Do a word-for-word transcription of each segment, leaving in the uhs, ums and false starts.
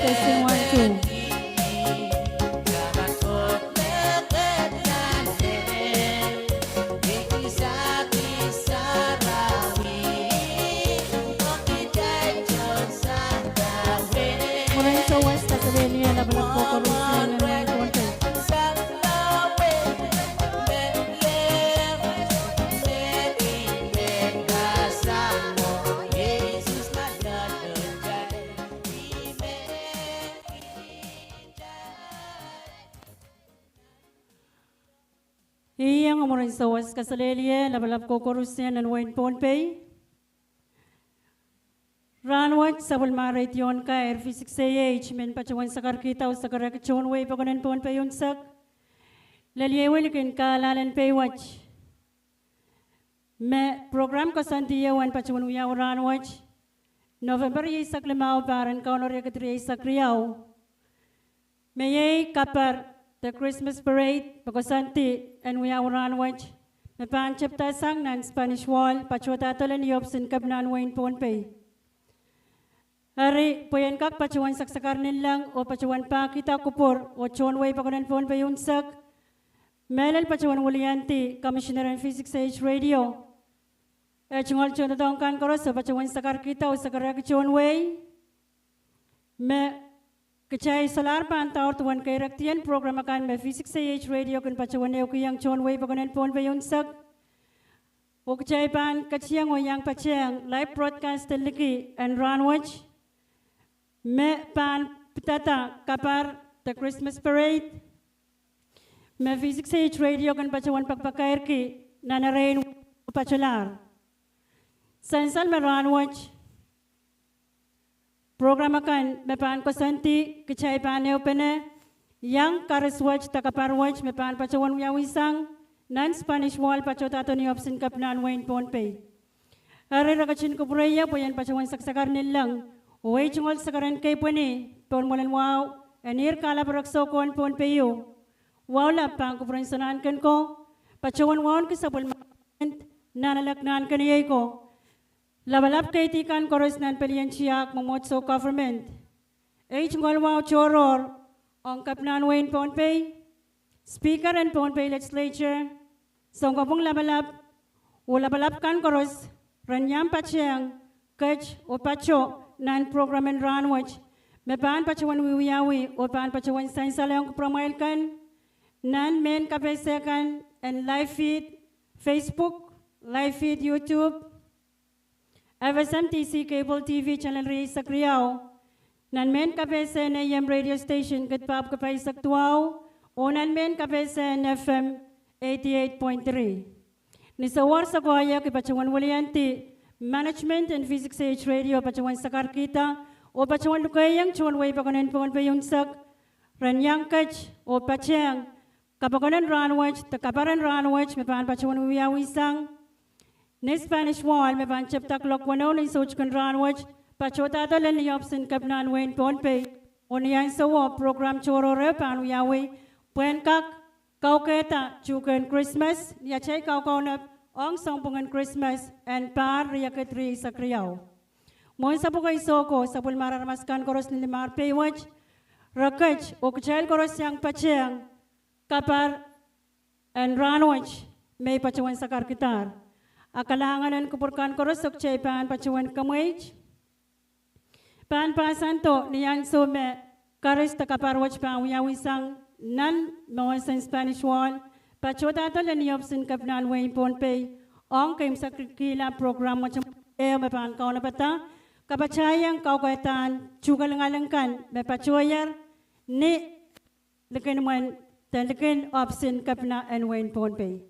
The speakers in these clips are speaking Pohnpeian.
Testing, one, two. Mwurin souwas, kaselehlie lapalap kokoaros nan wehin Pohnpei. Iang mwurin souwas, kaselehlie lapalap kokoaros nan wehin Pohnpei. Rahnwet sapwellimarail ong kair V six A H men patohwan sakarkihda oh sakaraki tohn wehi pokon en Pohnpei unsek. Lel iei wilikin kahlahlen pei wet me program koasoandi ehu en patohwan wiawi rahnwet, November rieisek limau, pahr en Kauno riekid rieisek riau. Me iei kaper de Christmas parade me koasoandi en wiawi rahnwet, me pahn tepdasang nan Spanish Wall, patohda lel ni opisin kepina en wehin Pohnpei. Eri pwe en kak patohwan sakasakar nanleng oh patohwan pahkihda kupwur oh tohn wehi pokon en Pohnpei unsek, mehlel patohwan wiliandi Commissioner en V six A H Radio, eh, tungoal tohndoadoahk kan koaros oh patohwan sakarkihda oh sakaraki tohn wehi, me kitail solahr pahn daur duwen keirekidiong program akan me V six A H Radio kin patohwan ehukihong tohn wehi pokon en Pohnpei unsek. Oh kitail pahn ketieng oh iang patehng live broadcast en liki en rahnwet, me pahn pidada kaper de Christmas parade, me V six A H Radio kin patohwan pekipekairki nan erein patohlahr. Sansal me rahnwet program akan me pahn koasoandi, kitail pahn ehupene iang karis wet de kaper wet me pahn patohwan wiawisang nan Spanish Wall, patohda ni opisin kepina en wehin Pohnpei. Eri re ketin kupwureie pwe en patohwan sakasakar nanleng, oh ei tungoal sakaren keipweni pohn mwoalen wahu en ihr kahlap rek soukohn Pohnpei, wahu lap pahn kupwuren Sounanken ko, patohwan wauneki sapwellime nan alek nan keniei ko, lapalap keidi kan koaros nan pelien tiahk mwomwohdiso government, ei tungoal wahu tohrohr ong kepina en wehin Pohnpei, Speaker en Pohnpei Legislature, sounkopwung lapalap, oh lapalap kan koaros ren iang patehng ket oh patoh nan program en rahnwet, me pahn patohwan wiewiawi oh pahn patohwan sansalehng kupwuramwail kan nan mehn kapehse kan en live feed Facebook, live feed YouTube, F S M D C Cable T V channel rieisek riau, nan mehn kapehse en A M radio station kid pahpwiki pahisek duwau, oh nan mehn kapehse en F M eighty-eight point three. Ni souwahr sakoahiek, I patohwan wiliandi management en V six A H Radio patohwan sakarkihda oh patohwan lukehiong tohn wehi pokon en Pohnpei unsek ren iang ket oh patehng kapokon en rahnwet de kaper en rahnwet me pahn patohwan wiewiawisang ni Spanish Wall, me pahn tepda kuloak weneu ni soutikin rahnwet, patohdahdo lel ni opisin kepina en wehin Pohnpei. Oh ni ansouo program tohrohr pahn wiawi pwehn kak kaukehda tuhkehn Krismas ni atail kaukaunop ong sounpwungen Krismas en pahr riekid rieisek riau. Mwohn sapwukei soko, sapwellimar aramas kan koaros ni limar pei wet, re ket oh kitail koaros iang patehng kaper en rahnwet me I patohwan sakarkidahr. A kalahngan en kupwur kan koaros, kitail pahn patohwan kemweit, pahn pahsando ni ansou me karis de kaper wet pahn wiawisang nan mwohn Spanish Wall, patohdahdo lel ni opisin kepina en wehin Pohnpei, ong keimwseklkihla program wet ehu me pahn kaunopada, kapatahieng kaukaudahn tuhke lingaling kan me patohier ni likin mwen, de likin opisin kepina en wehin Pohnpei.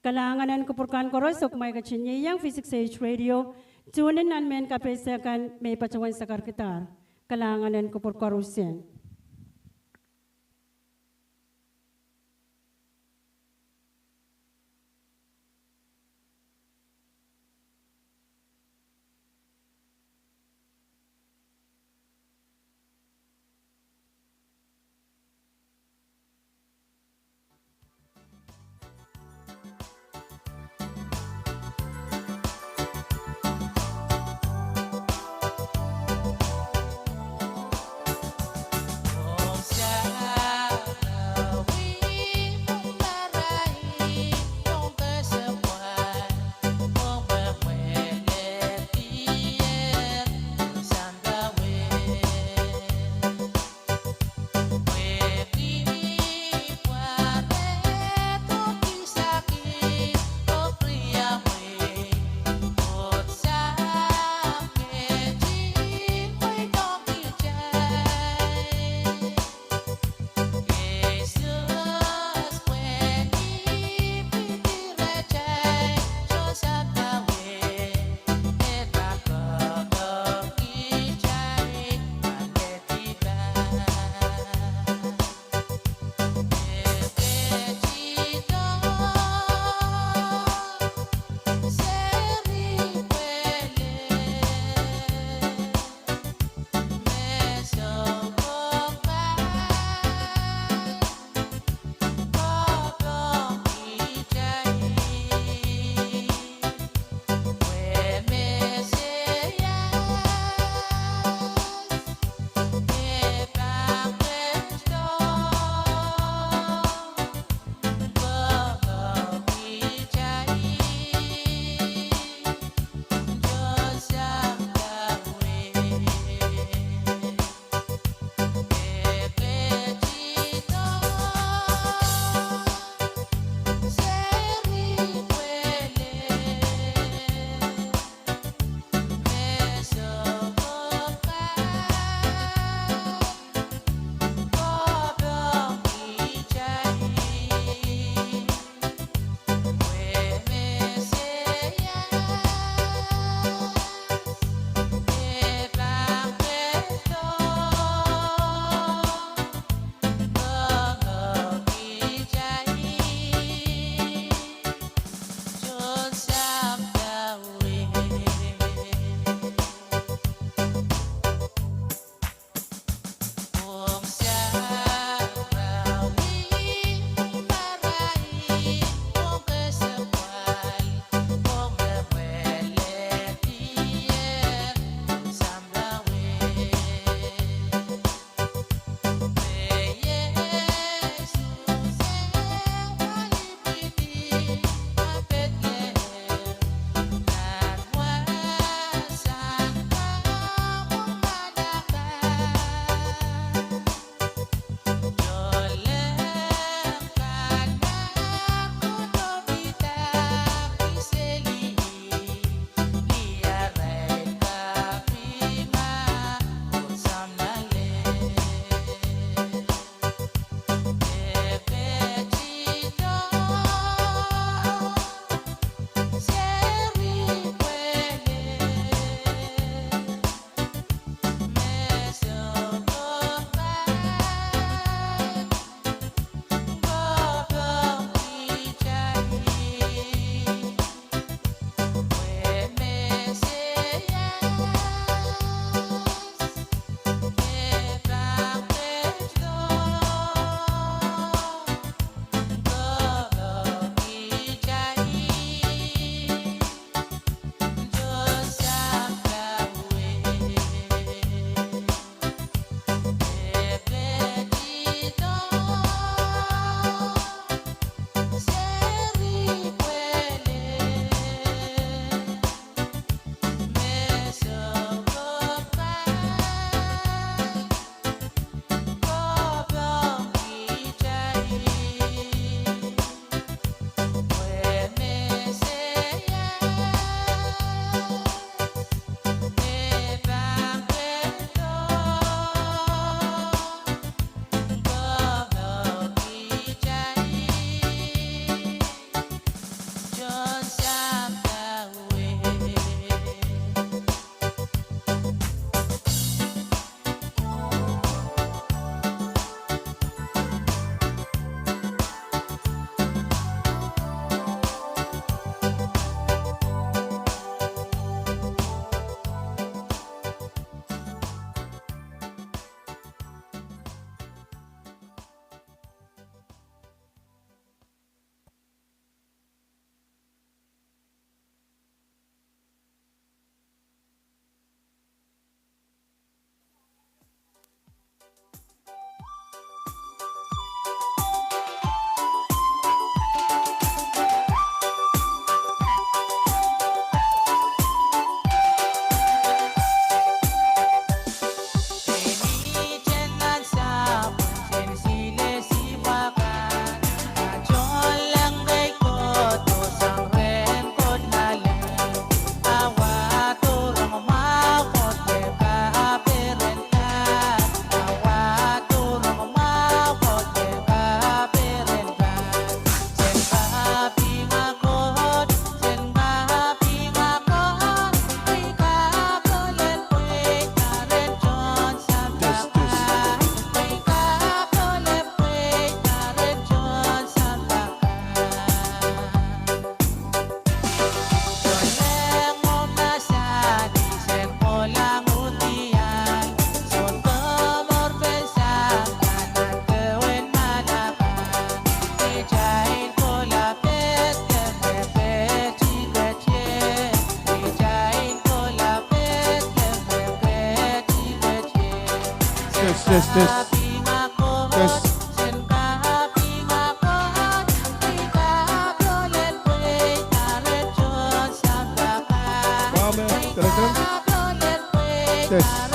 Kalahngan en kupwur kan koaros, oh kumwail ketin ieiang V six A H Radio, tune in nan mehn kapehse kan me I patohwan sakarkidahr. Kalahngan en kupwur koarusie. Test, test. Test. Wame, test, test. Test.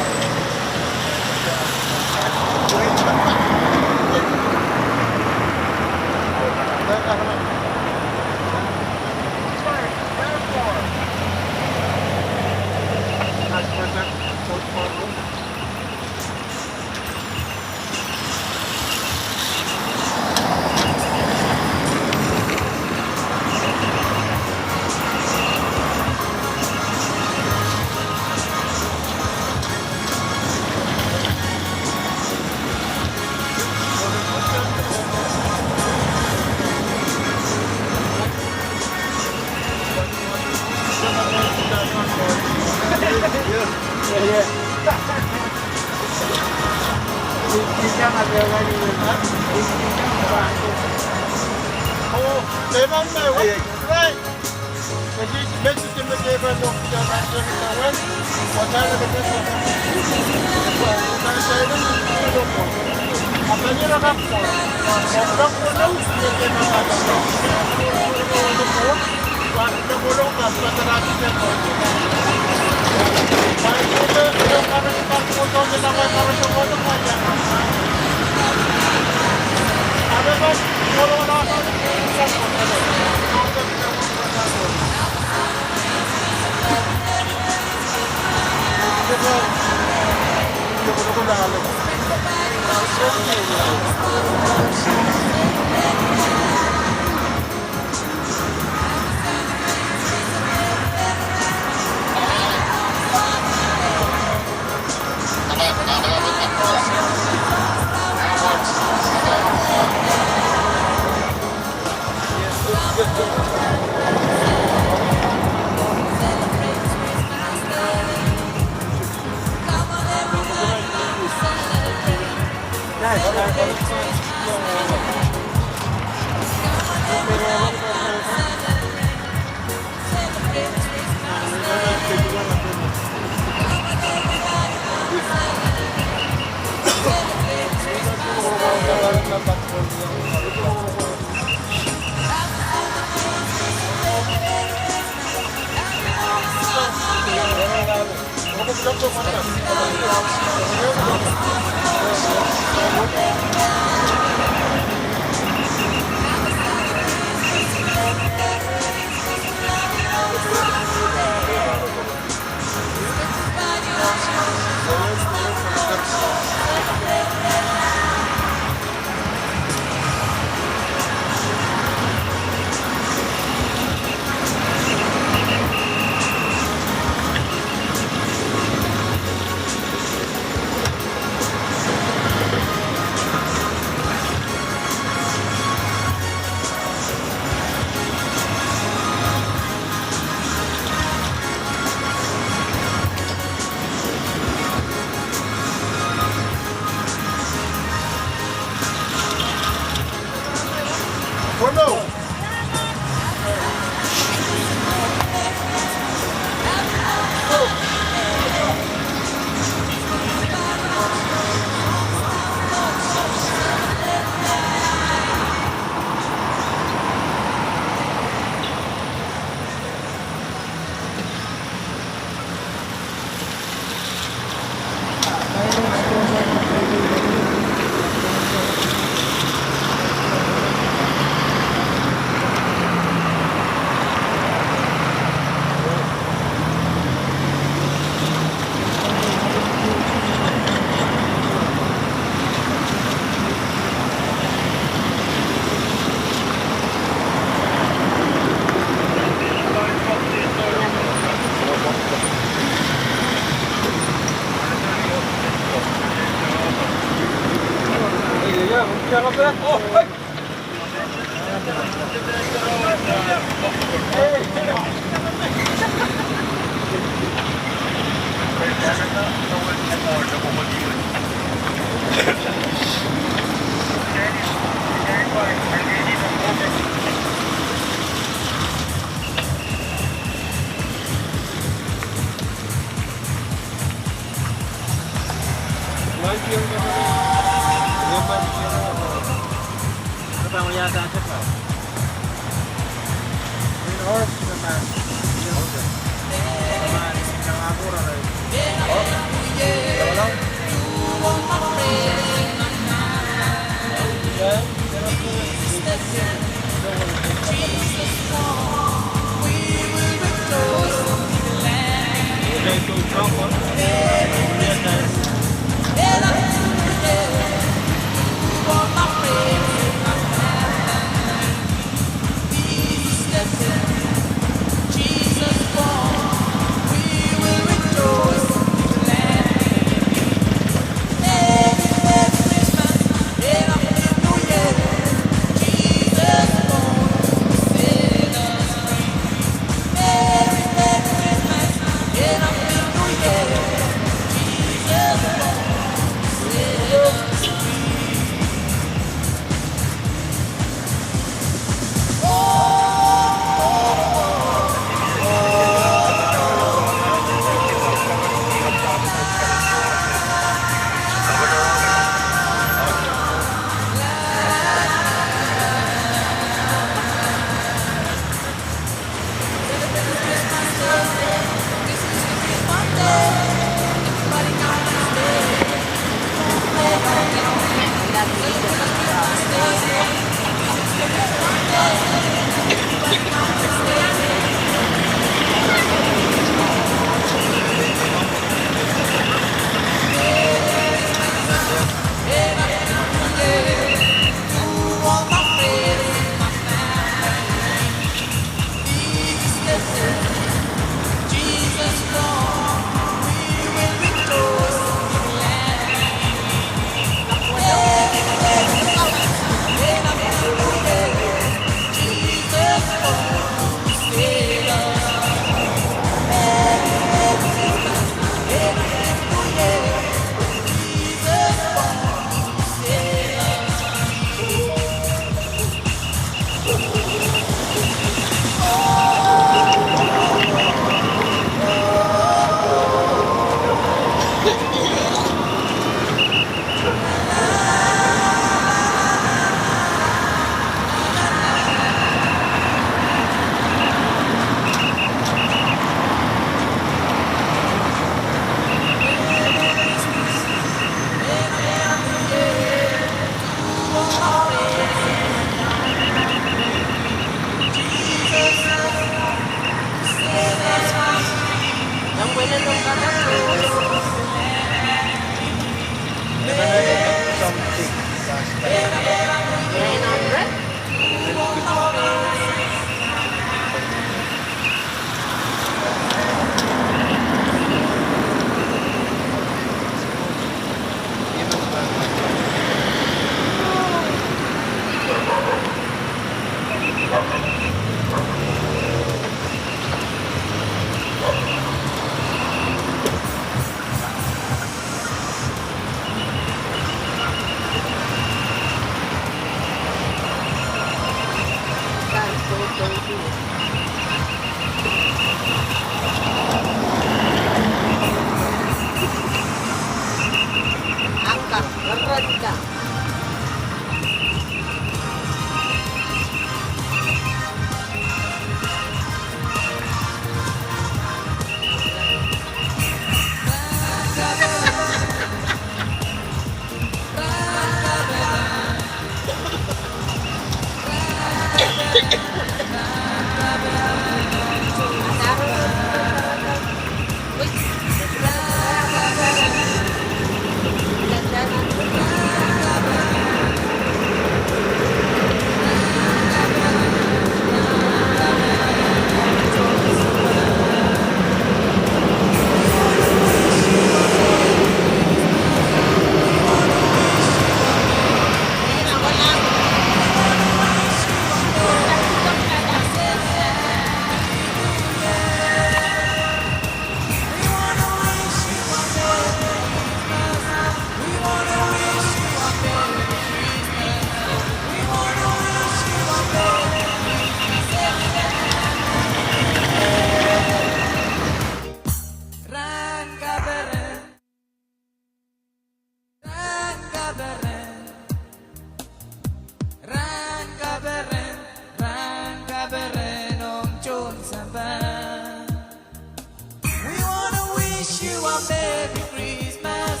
Merry Christmas.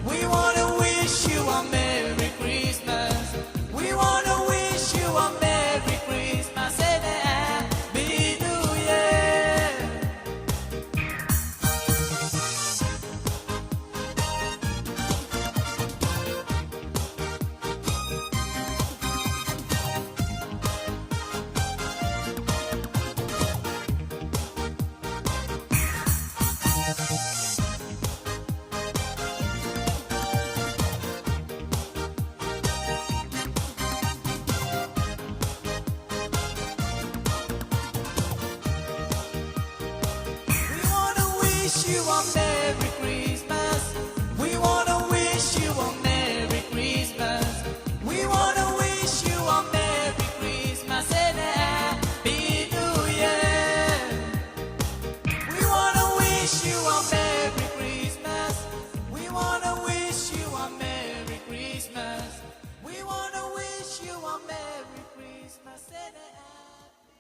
We wanna wish you a Merry Christmas. We wanna wish you a Merry Christmas and a Happy New Year. We wanna wish you a Merry Christmas. We wanna wish you a Merry Christmas. We wanna wish you a Merry Christmas and a Happy New Year. We wanna wish you a Merry Christmas. We wanna wish you a Merry Christmas. We wanna wish you a Merry Christmas and a Happy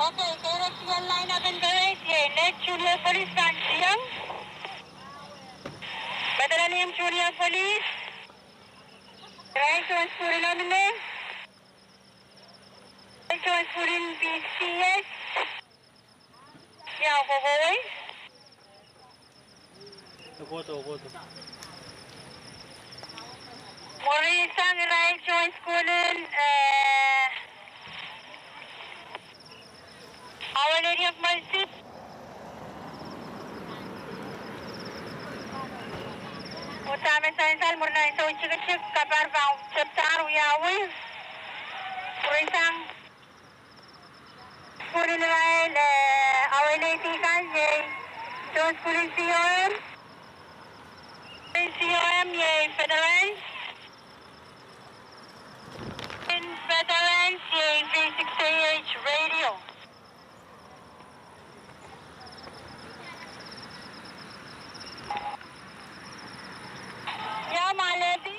Okay, so directional lineup en Beres, iei Ned Junior Police Ranch Young, Petrolium Junior Police, Rai Jones School in Omine, Rai Jones School in P C S, ia kohkohwei? Okohdo, okohdo. Mwurin sang Rai Jones School in, eh, Our Lady of Mercy. Uhdahn me sansal mwurin ansou tikitik, kapahr pahn tepdahr wiawi. Mwurin sang. School in irail, eh, Our Lady kan, iei Jones School in C O M. In C O M, iei Veterans. In Veterans, iei V six A H Radio. Ia, Maledi.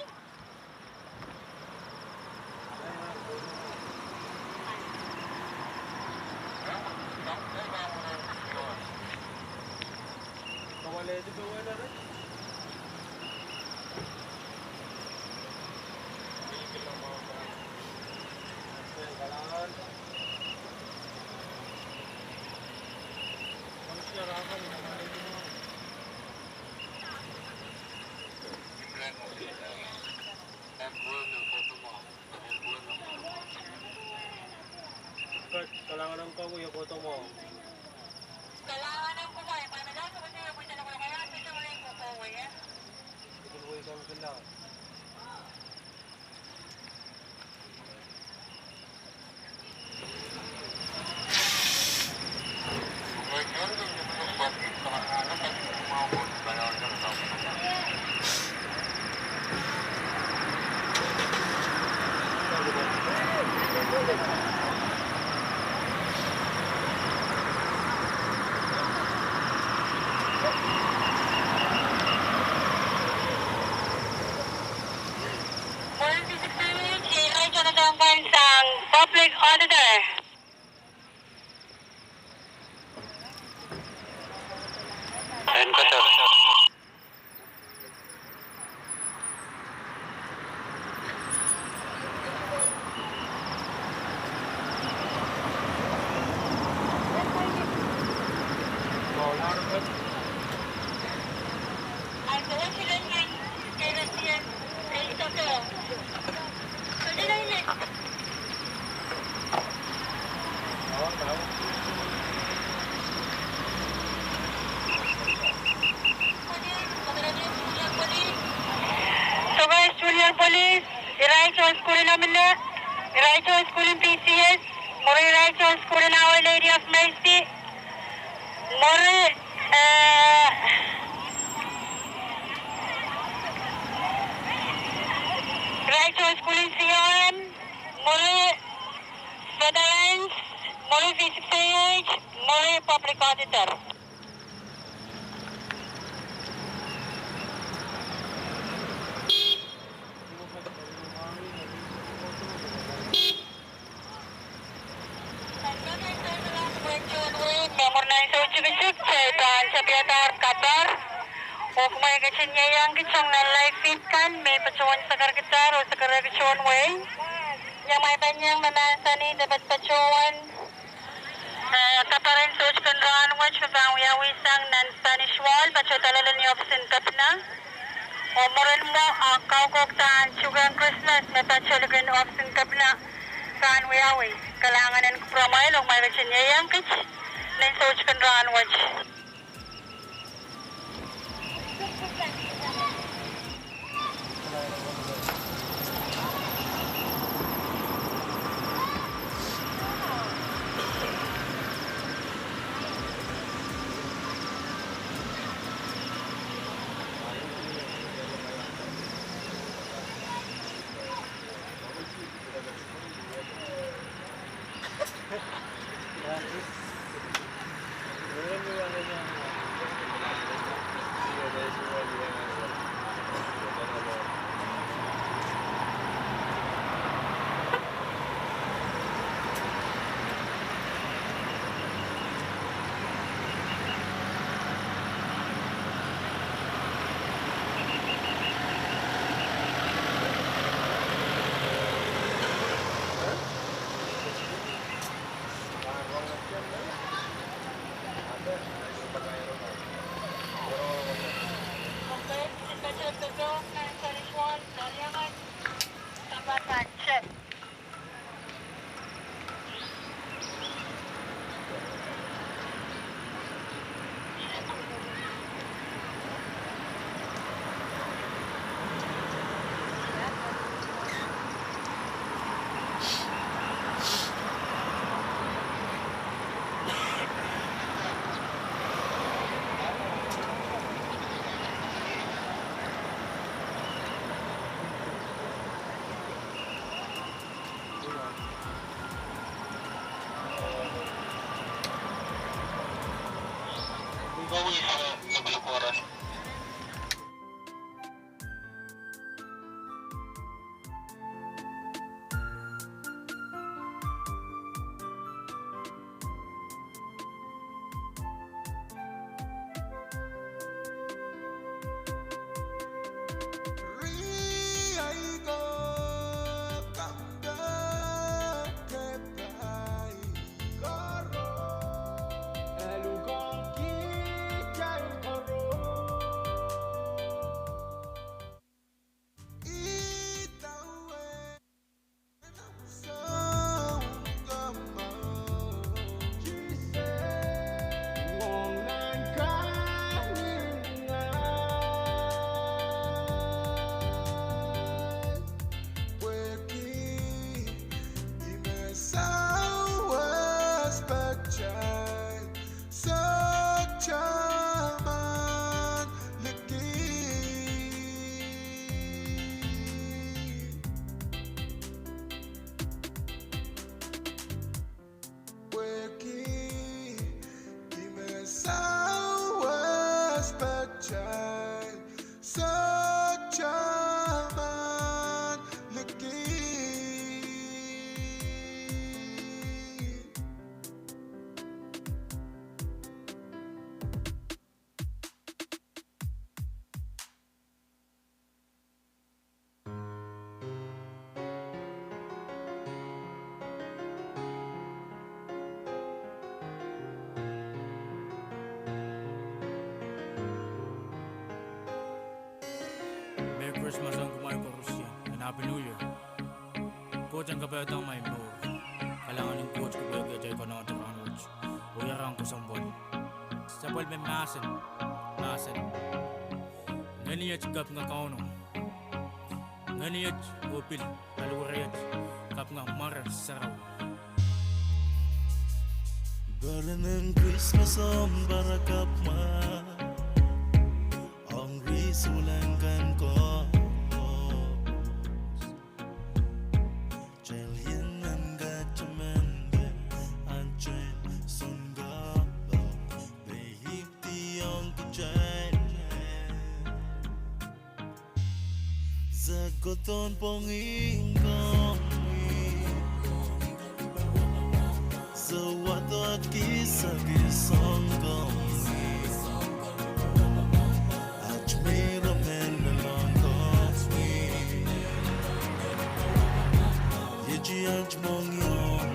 Mwurin V six A H, iei Rai Jonathan Kansang, Public Auditor. Sokois Junior Police, irail towe sukuhl en Omine, irail towe sukuhl en P C S, mwuri irail towe sukuhl en Our Lady of Mercy, mwuri, eh, irail towe sukuhl en C O M, mwuri Veterans, mwuri V six A H, mwuri Public Auditor. Me mwurin ansou tikitik, kitail pahn tapiadahr kapahr. Oh kumwail ketin ieiang kiht ong nan live feed kan me patohwan sakarkidahr oh sakarkihda tohn wehi. Ia mwai pahn iang me mahsanih de patohwan, eh, kapahr en sohte kan rahnwet me pahn wiawi sang nan Spanish Wall, patohda loale ni ohpis en kepina. Oh mwurin mwo, ah, kaukokdahn tuhkehn Krismas me patohda likin ohpis en kepina. Rahn wiawi, kalahngan en kupwuramwail ong kumwail ketin ieiang kit nan soutik en rahn wet. Merry Christmas ong kumwail koaros, and Happy New Year. Koht en kapaiada amwail mour. Kalahngan en Koht kupwurki atail konehng rahn wet. Oh iei rahn kesempwal. Sapwellime mahsen, mahsen: Ngeniet kapinga Kauno. Ngeniet oh pil paliweraiet kapinga mware sarawi. Peren en Krismas omw pahn kak mwahl ong ri sulang kan koaros. Kitail ien nan kataman de atail sounkoapohng peikihdi ong kitail. Se kohdohn pwongih komwi. Se wadek kisakis ong komwi. Aht meirong en lelohng komwi. Iei aht mohngiong.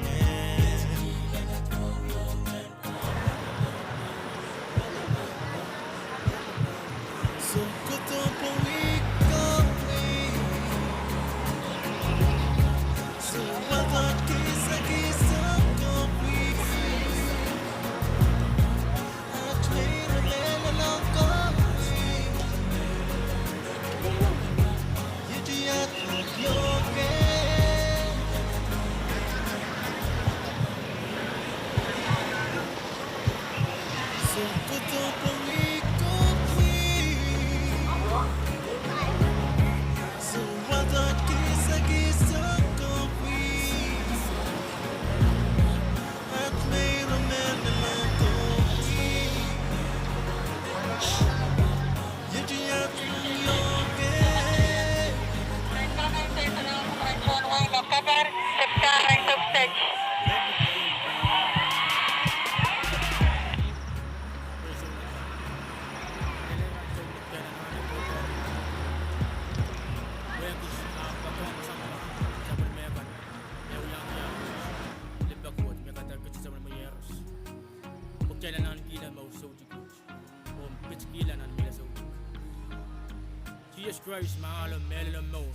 Sises Krais me ahlo mehlel oh mour.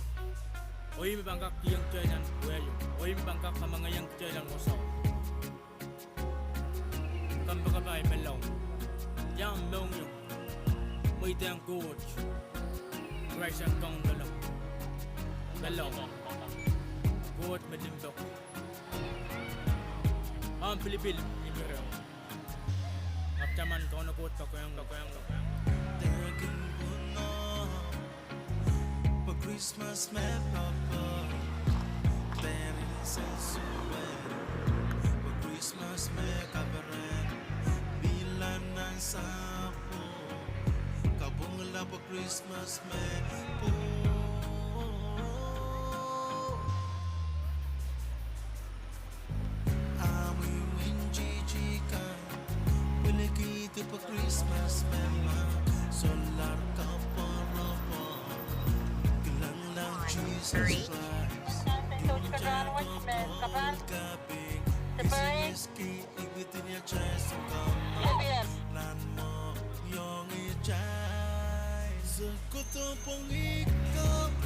Oh ih me pahn kak kihong kitail nan pwehio. Oh ih me pahn kak kamengeiong kitail nan wasao. Kompoakepahi, menlau. Ia mohngiong? Mweidehng Koht. Krais en Kaun Lelohng. Lelohng. Koht me limpoak. Ahmw pilipil imi reh. Ahpw taman Kauno Koht poakohng, poakohng, poakohng. Dehkin pwunod pwe Krismas me popo, peren sewese pwe Krismas me kaperen, mihla nan sahpwo, kapwungala pwe Krismas me popo. Ahmw imwintihti kan, pwilikihdi pwe Krismas me mah, solahr koapworopwo, kilanglahng Sises Krais, nan mohngiong kitail, se kohdo pwongih koaros.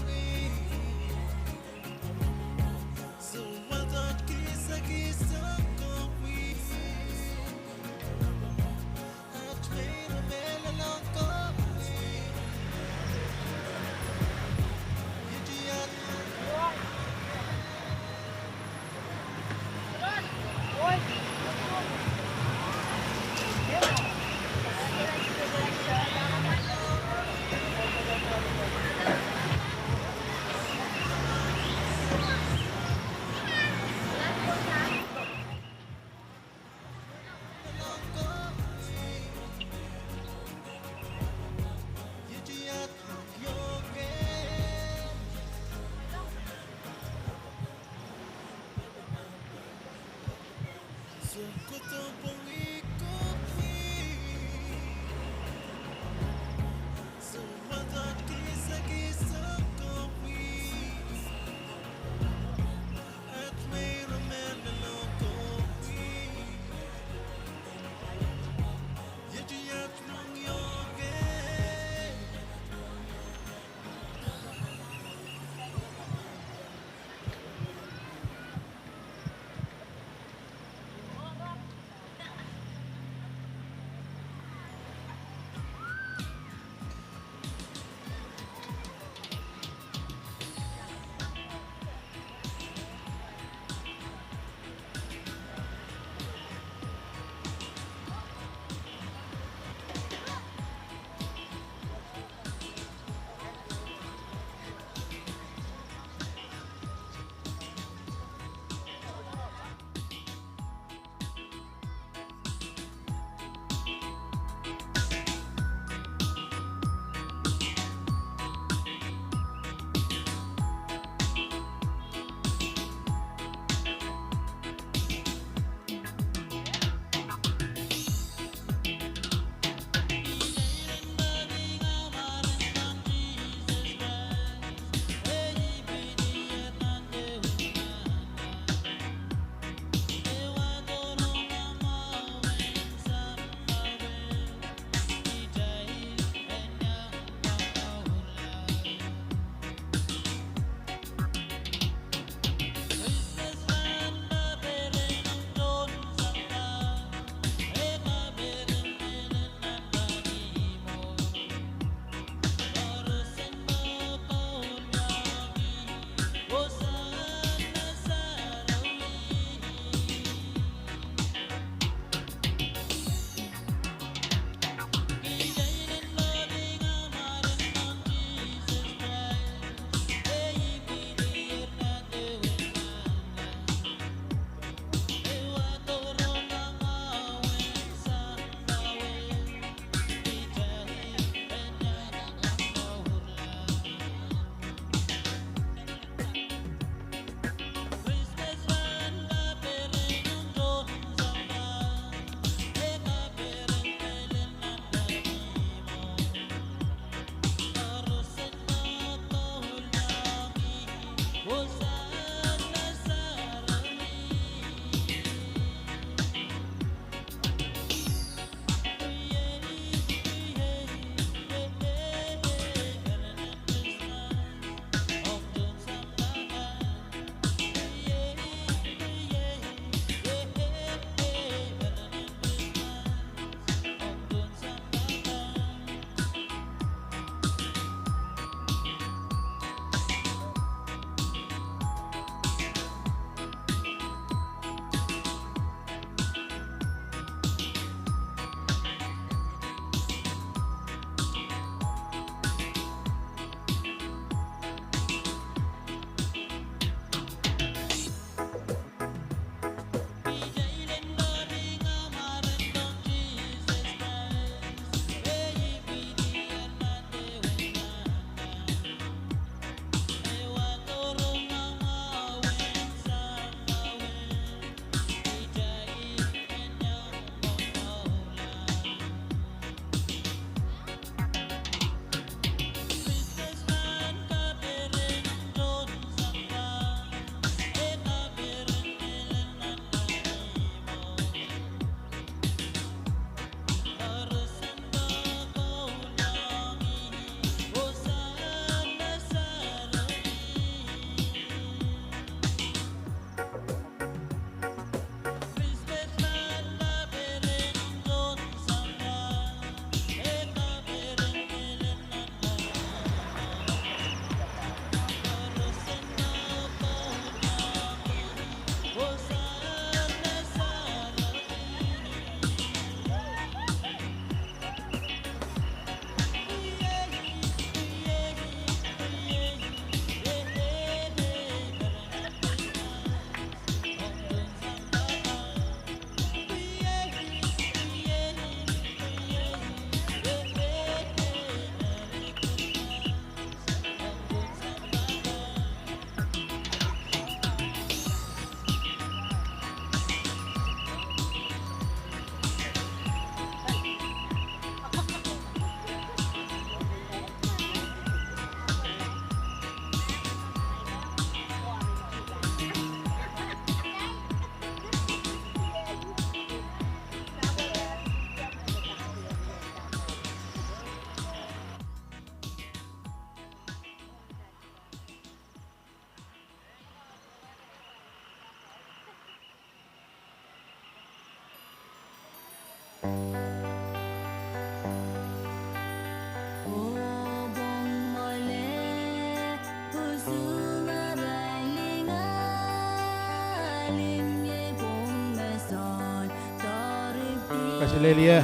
Lelia,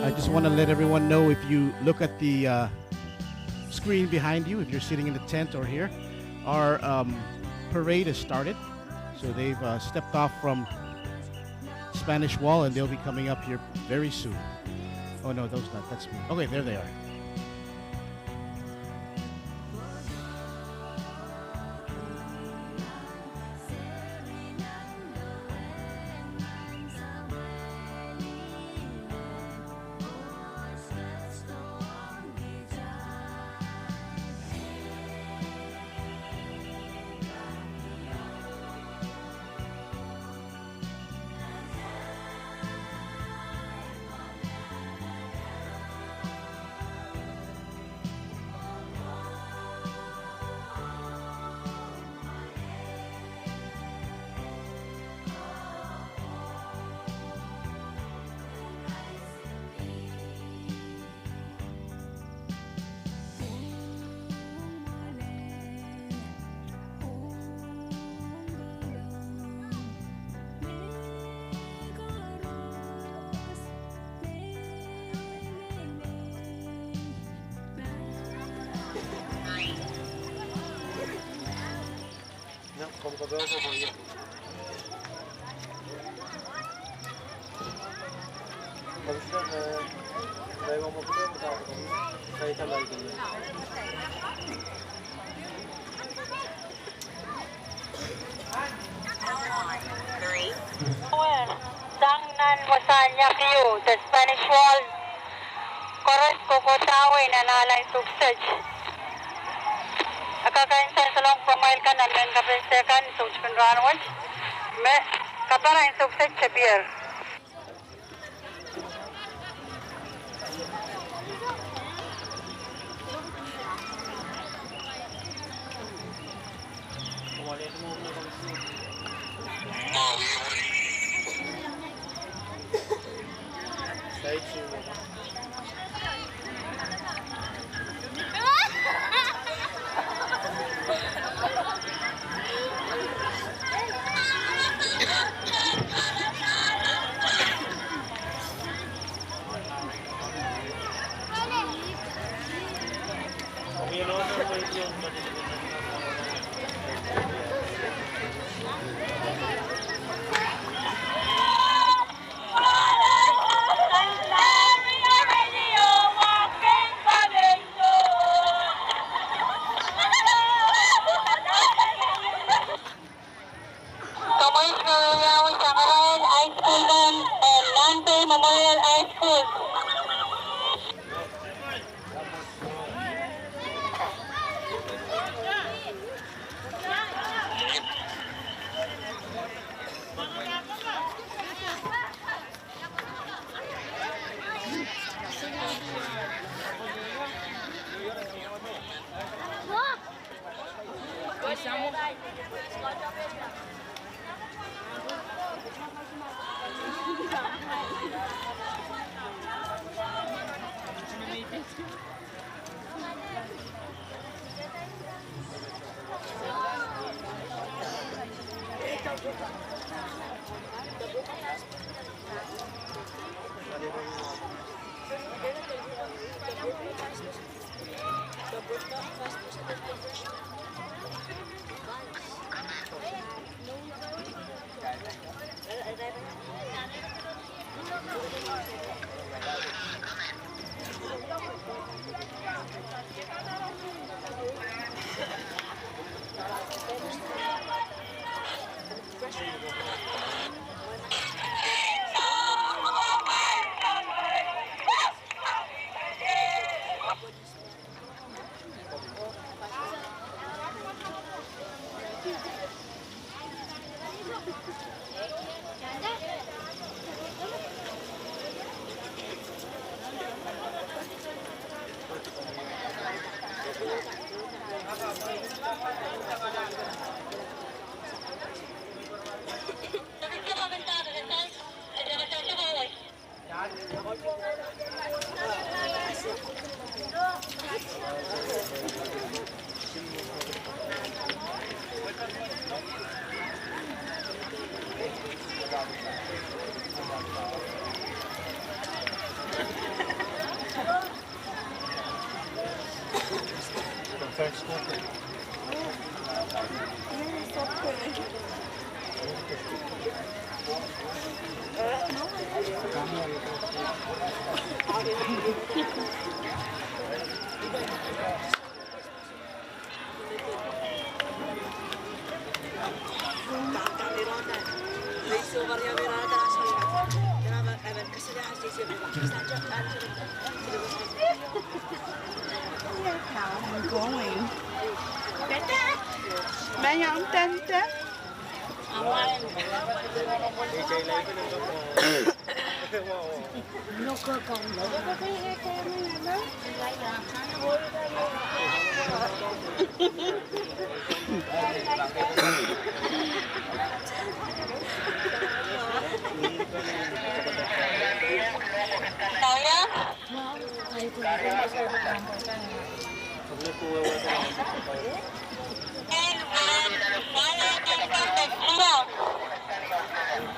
I just want to let everyone know, if you look at the uh, screen behind you, if you're sitting in the tent or here, our um, parade has started. So they've uh, stepped off from Spanish Wall, and they'll be coming up here very soon. Oh no, those not. That's me. Okay, there they are. Sang nan wasahn iafiu de Spanish Wall, koaros kohkohdahwei nan ahl en Suksej. E kak en sansalong pamwail kan nan mehn kapehse kan, soutikin rahnwet, me kaperen Suksej tepier. Kamweiso, ia wia Sangarail High School kan, eh, Nanpei Memorial High School. I'm going. Ma'am, tante.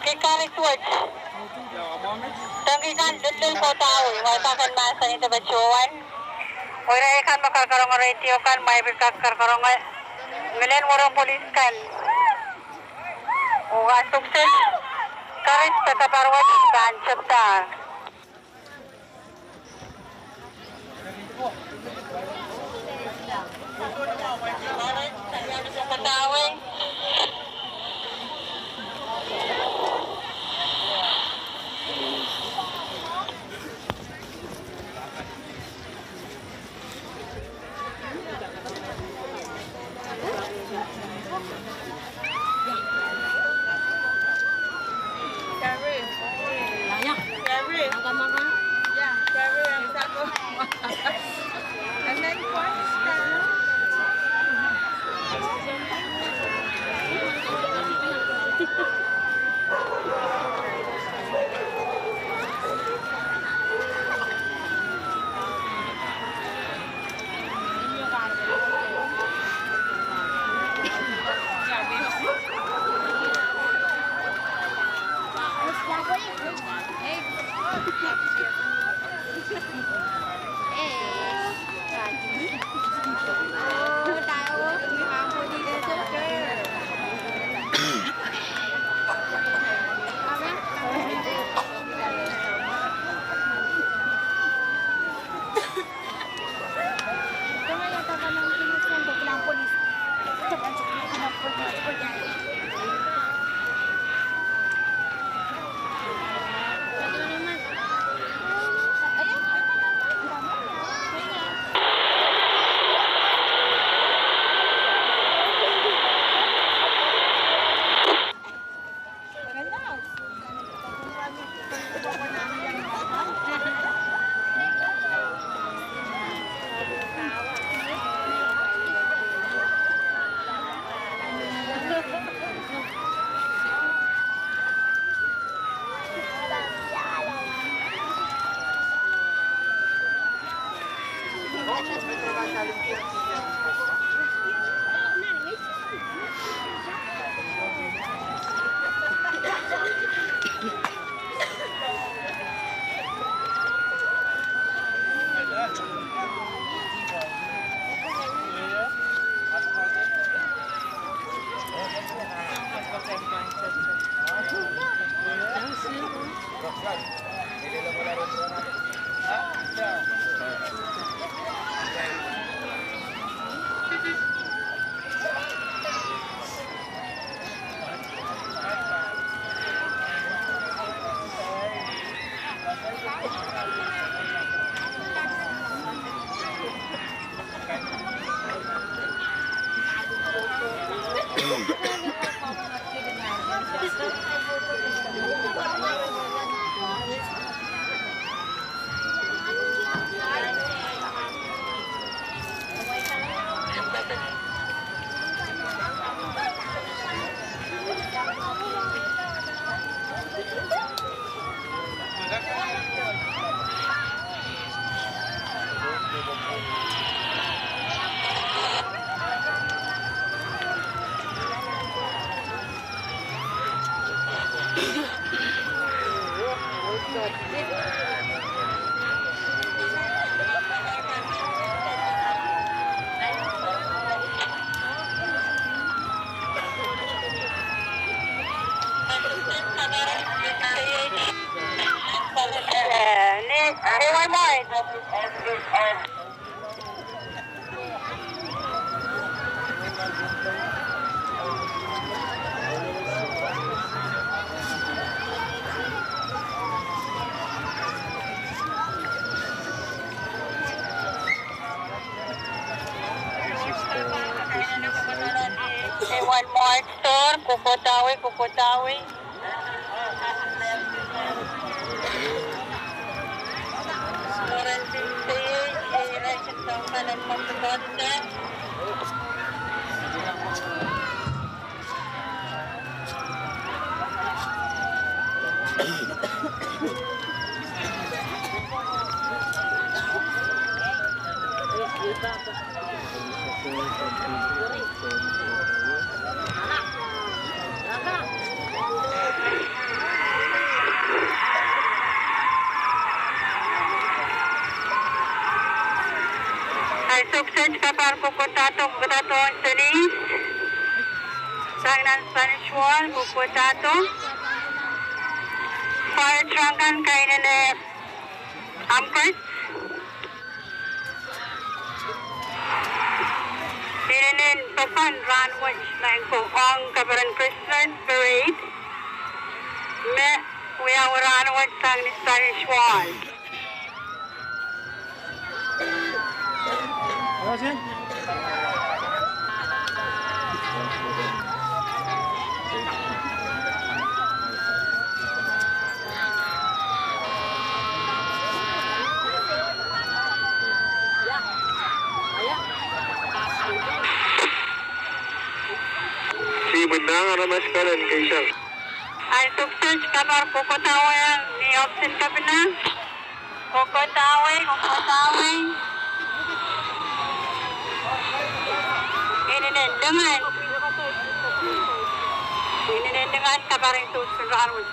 Ki karis wet. Tengki kan lilil kohdawe, mwail kan mahsanih de patohwan. Irail kan me kakaronge radio kan, mwail pil kak kakaronge. Ngilen werenpolis kan. Uwa suksen. Karis pekepar wet pahn tepda. Ewen Mark Sor, Kokotawei, Kokotawei. Ahi sohp sent pahr Kokotado, Kokotado Senis. Sang nan Spanish Wall, Kokotado. Fire truck kan kainene Amherst. Inenen pokon rahnwet me ong kaperen Christmas parade me wiawi rahnwet sang ni Spanish Wall. Ahi sohp sent pahr Kokotawei, ni ohpis en kepina. Kokotawei, Kokotawei. Inenen lingan. Inenen lingan, kaperen sohp sent rahnwet,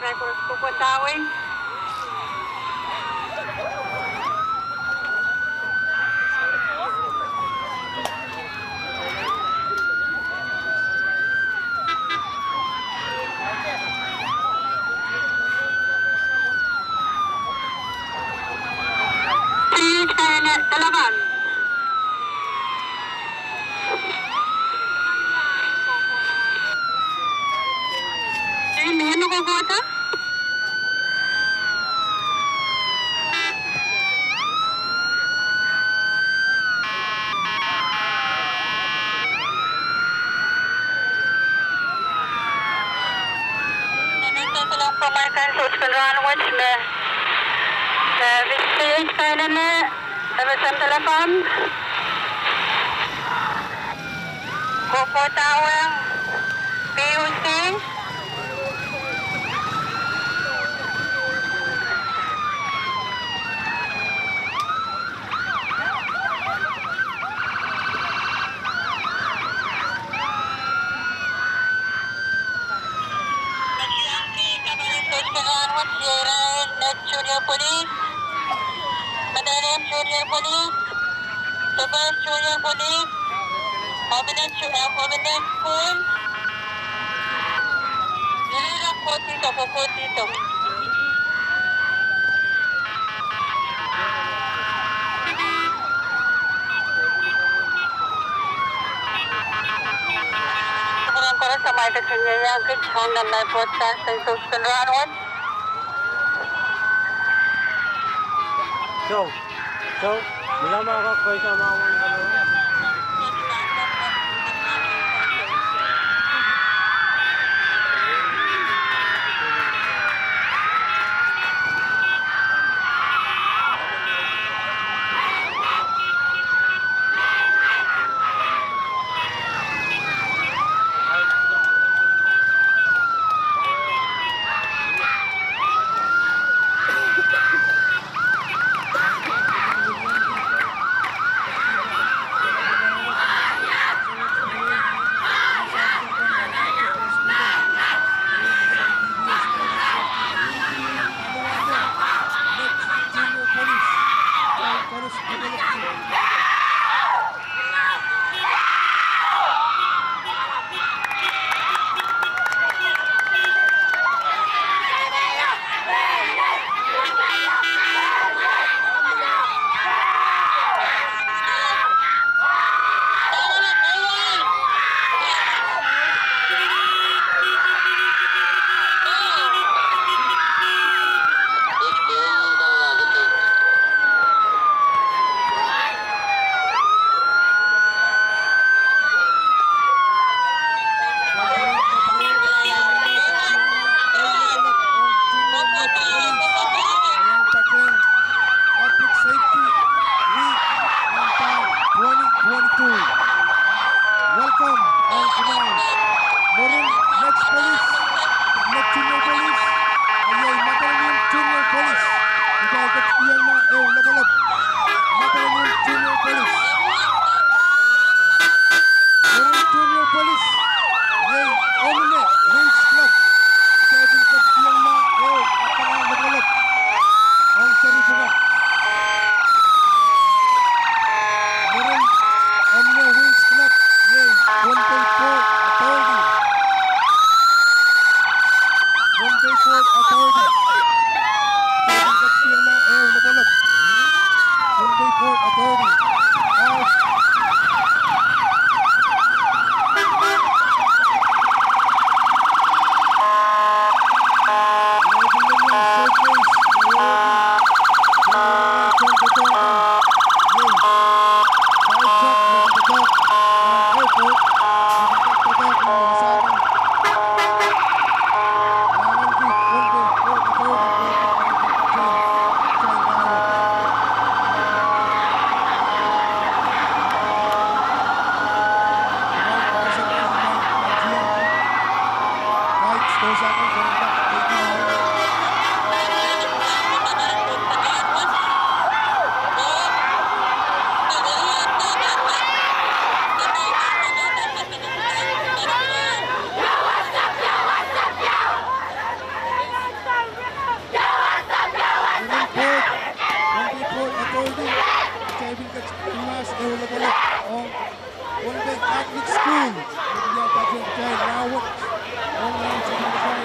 Kokotawei. Sohp sent rahnwet me, eh, fifty-eight kainene, eh, F S M Telecom. Kokotawei, P U C. Junior Police, Madalem Junior Police, Super Junior Police, Ominah Ju-, eh, Ominah School. Nililok kotito, kotito. Kupwuren koaros amwail ketin ieiang kit ong nan ahi broadcast en sohp sent rahnwet. So, so, mila ma kak koisa ma wan kala. two. Welcome, ong kumwail. Mwurin next police, next junior police, iei Madolenihmw Junior Police. Kitail ketikihong ma ehu lopwolopw. Madolenihmw Junior Police. Mwurin Junior Police, iei Omine Wings Club. Kitail pil ketikihong ma ehu apwal lopwolopw ong seri pwukat. Mwurin Omine Wings Club, iei Pohnpei Port Authority. Pohnpei Port Authority. Kitail pil ketikihong ma ehu lopwolopw. Pohnpei Port Authority. Out. Pohnpei Port Authority, kitail pil ketikihong ma ehu lopwolopw ong Pohnpei Catholic School, me pil patehng kitail rahnwet ong nan seri pwukat.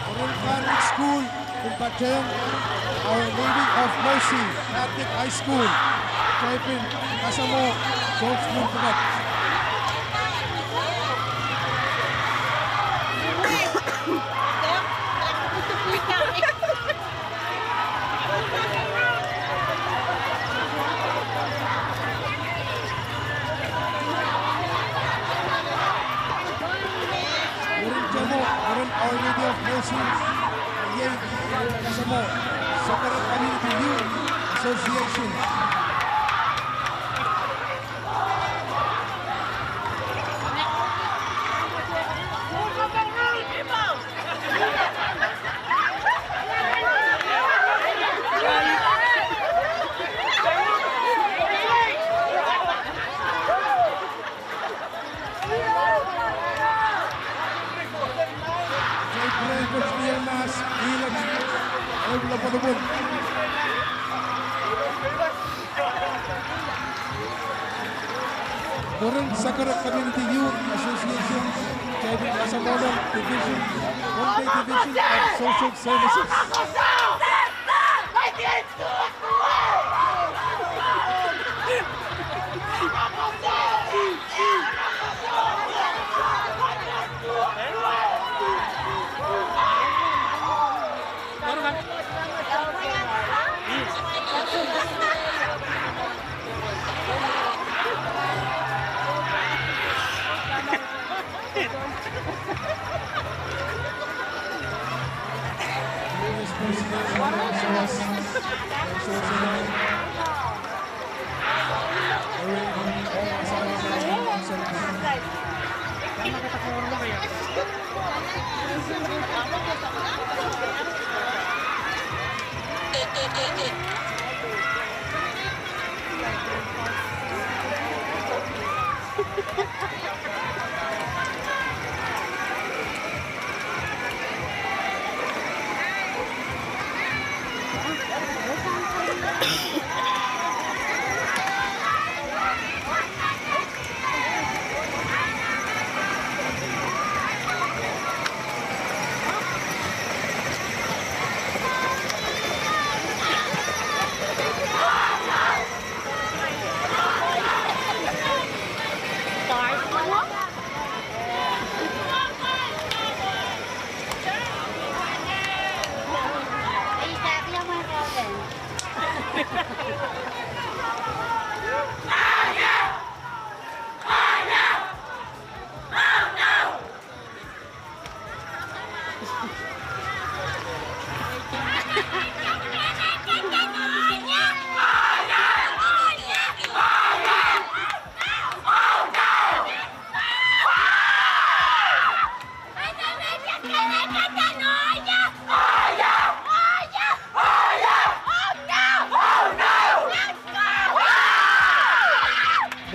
Mwurin Catholic School, pil patehng Our Lady of Mercy Catholic High School. Kitail pil kasamwo soahng sukuhl pwukat. Mwurin Temo, mwurin Our Lady of Mercy, iei kasamwo Sakarek Community Youth Association. Mwurin Sakarek Community Youth Association, kitail pil kasamwohng Division, Pohnpei Division of Social Services.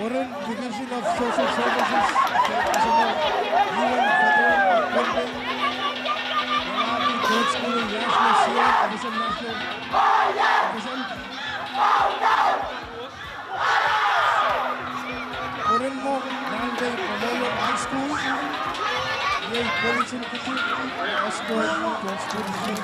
Mwurin Division of Social Services, Professor Ewan Fatowen Akpwende, Grade School in National Senior, F S M National, F S M. Mwurin mwo Nahnpei Memorial High School, iei College in Kutu, Oscar Twenty Twenty-three.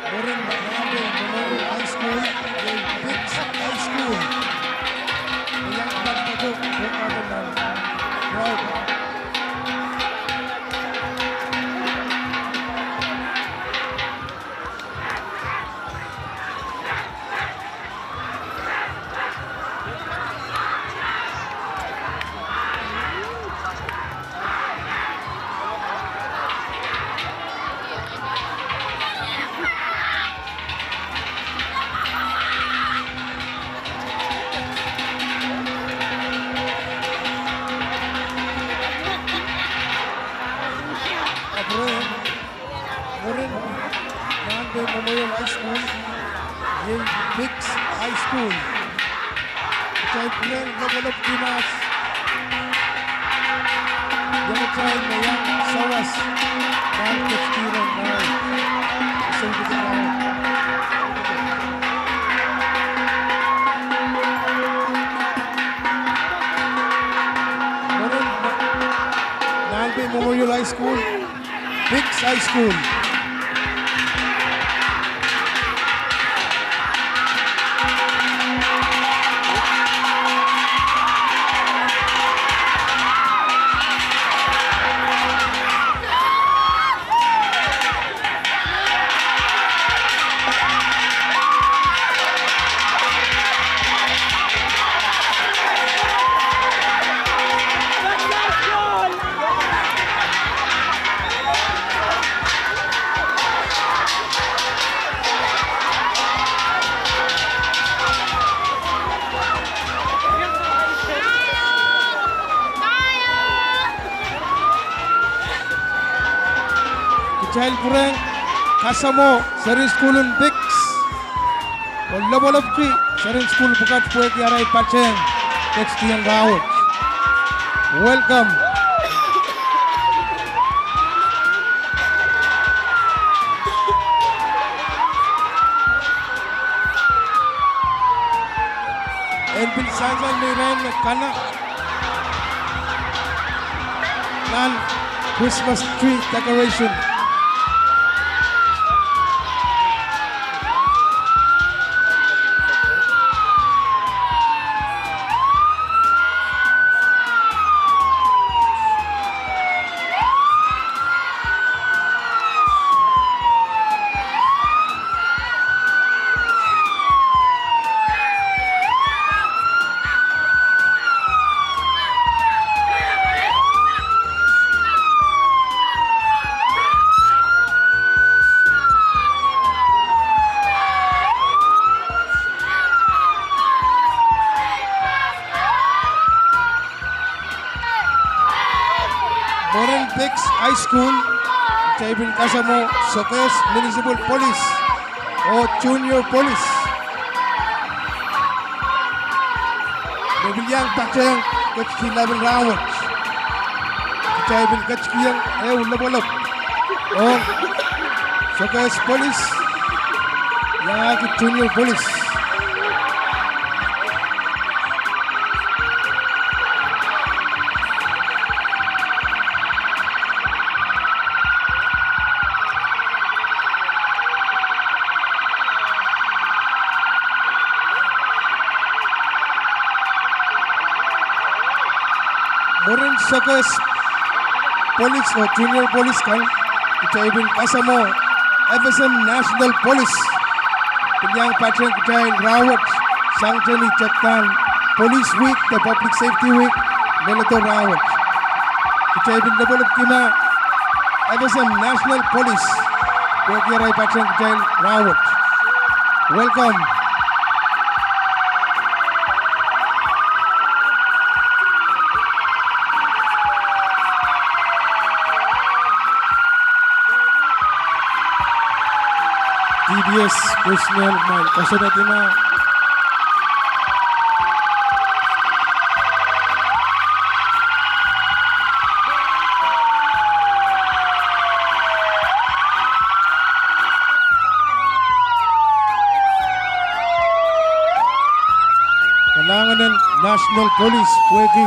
Mwurin Nahnpei Memorial High School, iei Biggs High School. Iang pahn patohdo nan crowd. Mwurin Nahnpei Memorial High School, iei Biggs High School. Kitail pwurehng lopwolopki mahs. Iang kitail me iang sawas nan ketikihong rahnwet. Mwurin Nahnpei Memorial High School, Biggs High School. Kitail pwurehng kasamwo seri sukuhl en Biggs oh lopwolopki seri sukuhl pwukat pwehki arail patehng ketikihong rahnwet. Welcome. En pil sansal me irail me kana nan Christmas tree decoration. Mwurin Biggs High School, kitail pil kasamwo Sokehs Municipal Police oh Junior Police me pil iang patehng ketikihla en rahnwet. Kitail pil ketikihong ehu lopwolop ong Sokehs Police iangahki Junior Police. Mwurin Sokehs Police oh Junior Police kan, kitail pil kasamwo F S M National Police pil iang patehng kitail rahnwet sang tehnei tepdahn Police Week de Public Safety Week leledo rahnwet. Kitail pil lopwolopki ma F S M National Police pwehki arail patehng kitail rahnwet. Welcome. Personnel, kumwail koasoanehdi ma. Kalahngan en National Police pwehki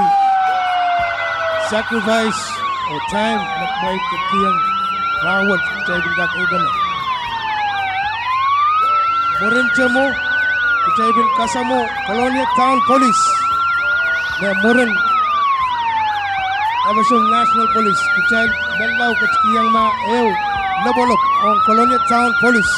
sacrifice oh time me kumwail ketikihong rahnwet, kitail pil kak ehupene. Mwurin te mwo, kitail pil kasamwo Kolonia Town Police, me mwurin FSM National Police, kitail menlau ketikihong ma ehu lopwolop ong Kolonia Town Police.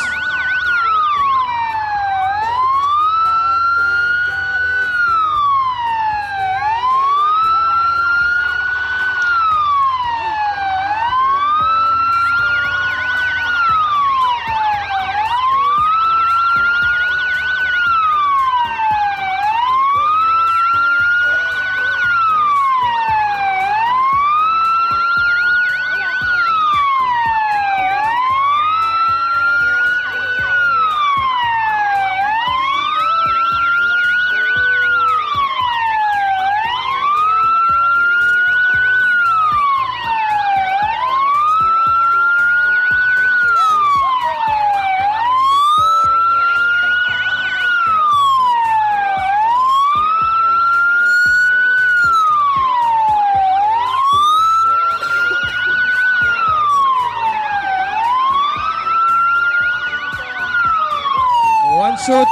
Unsur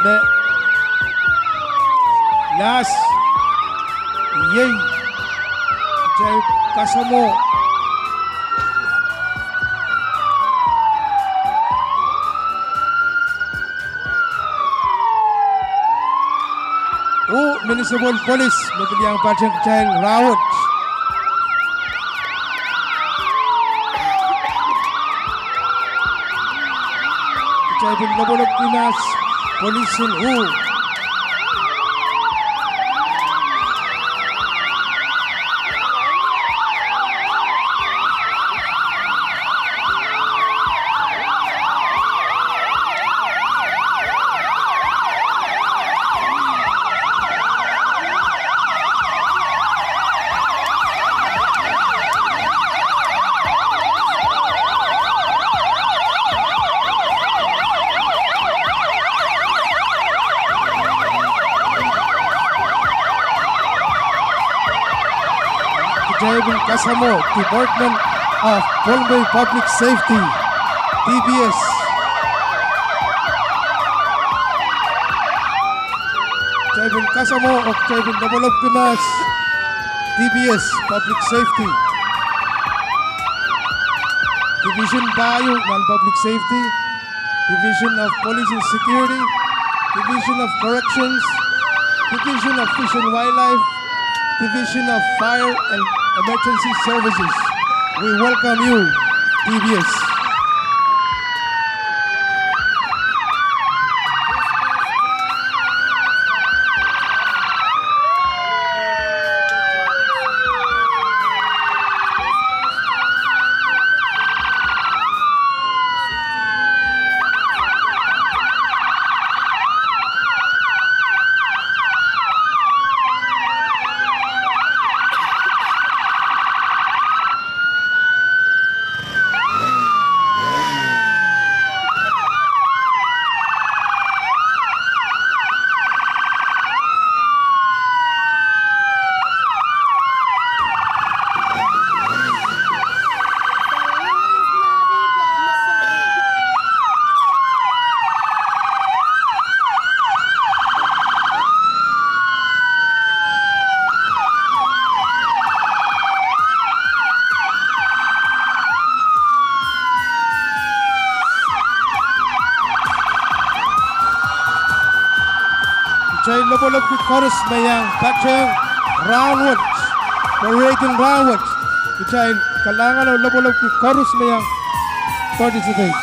me last, iei, kitail kasamwo Municipal Police me pil iang patehng kitail rahnwet. Kitail pil lopwolopki mahs police en Wu. Kitail pil kasamwo Department of Pohnpei Public Safety, D P S. Kitail pil kasamwo oh kitail pil lopwolopki mahs D P S, Public Safety. Division pahieu nan Public Safety, Division of Police and Security, Division of Corrections, Division of Fish and Wildlife, Division of Fire and Emergency Services. We welcome you, D P S. Kitail lopwolopki koaros me iang patehng rahnwet, parade en rahnwet. Kitail kalahngan oh lopwolopki koaros me iang participate.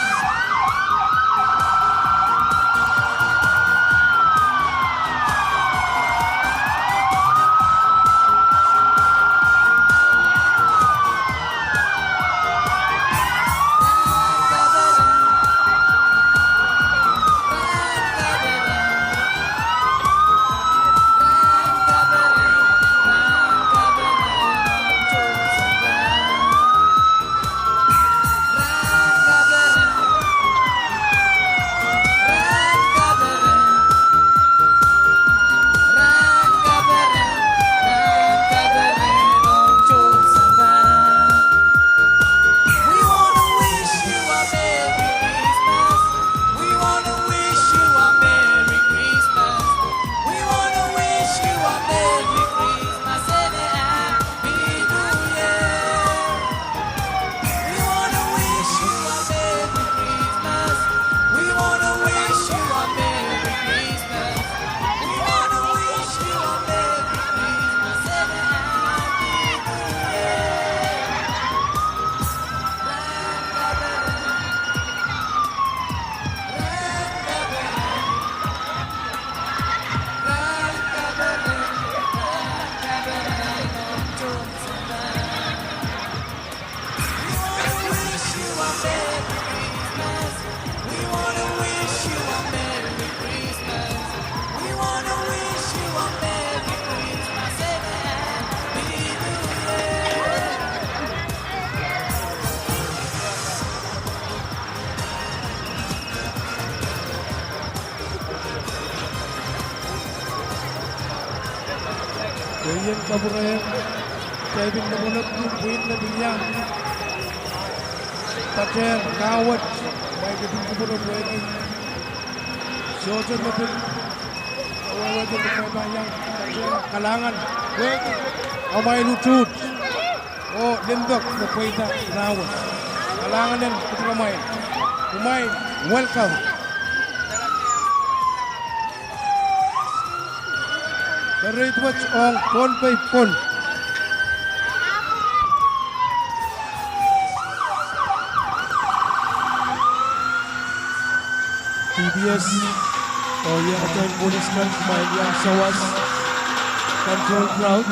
Keieun kapwurehng, kitail pil lepwelep pwihn me pil iang patehng kahwet, amwail ketin kupwure pwehki sohte me pil wehwehki me kumwail pahn iang patehng kalahngan pwehki amwail utuht oh limpoak me pweida rahnwet. Kalahngan en kupwuramwail. Kumwail welcome. Kereit wet ong Pohnpei pwon. P P S, oh iangahki polis kan, kumwail iang sawas, control crowd.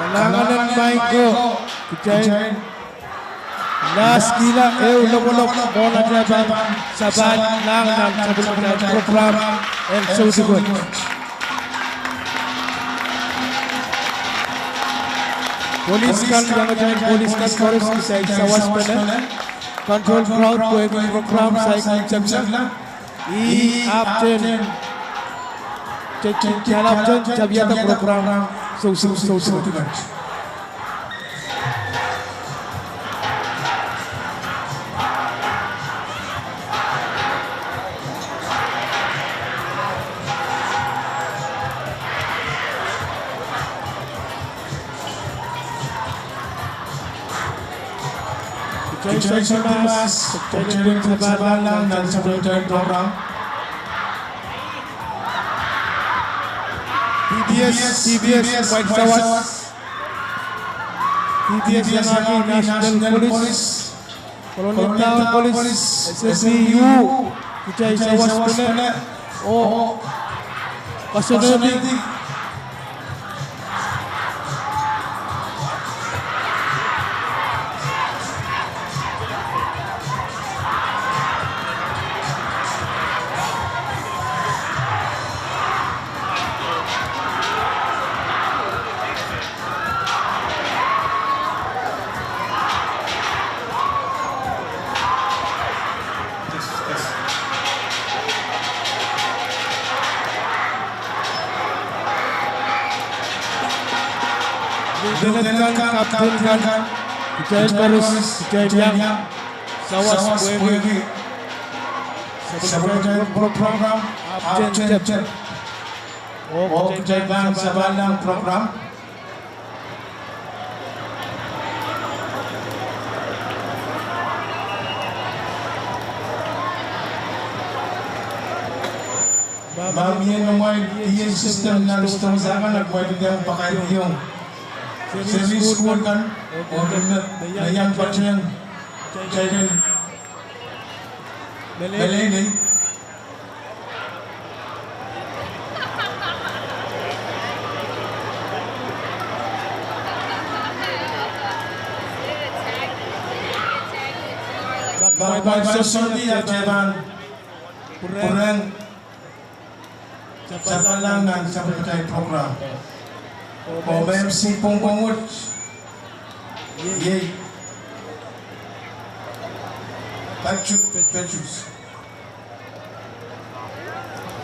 Kalahngan en maing ko, kitail laskihla ehu lepwelep mwohn atail pahn sapahlahng nan sapwellimatail program en soutik wet. Polis kan, iangahki polis kan koaros, kitail sawaspene control crowd pwehki program saik ni tepda. Ih ahpwtehn, te, te, ahpwtehn tapiada program sou, sou, sou, sou. Kitail sohte pil mahs, kitail pil sapahlahng nan sapwellimatail program. P P S, P P S, kumwail sawas. P P S iangahki National Police, Colonial Town Police, S S U, kitail sawaspene oh koasoanehdi. Lieutenant kan, Captain kan, kitail koaros, kitail iang sawas pwehki sapwellimatail program ahpwtehn tep. Oh kitail pahn sapahlahng program. Ma mie noumwail P A system nan sitosang kan, kumwail pil pakairiong seri sukuhl kan oh me, me iang patehng kitail en meleilei. Ma kumwail koasoandi, atail pahn pwurehng sapahlahng nan sapwellimatail program. Oh me M C pwongpwong wet, Iei. Patrick Petrus.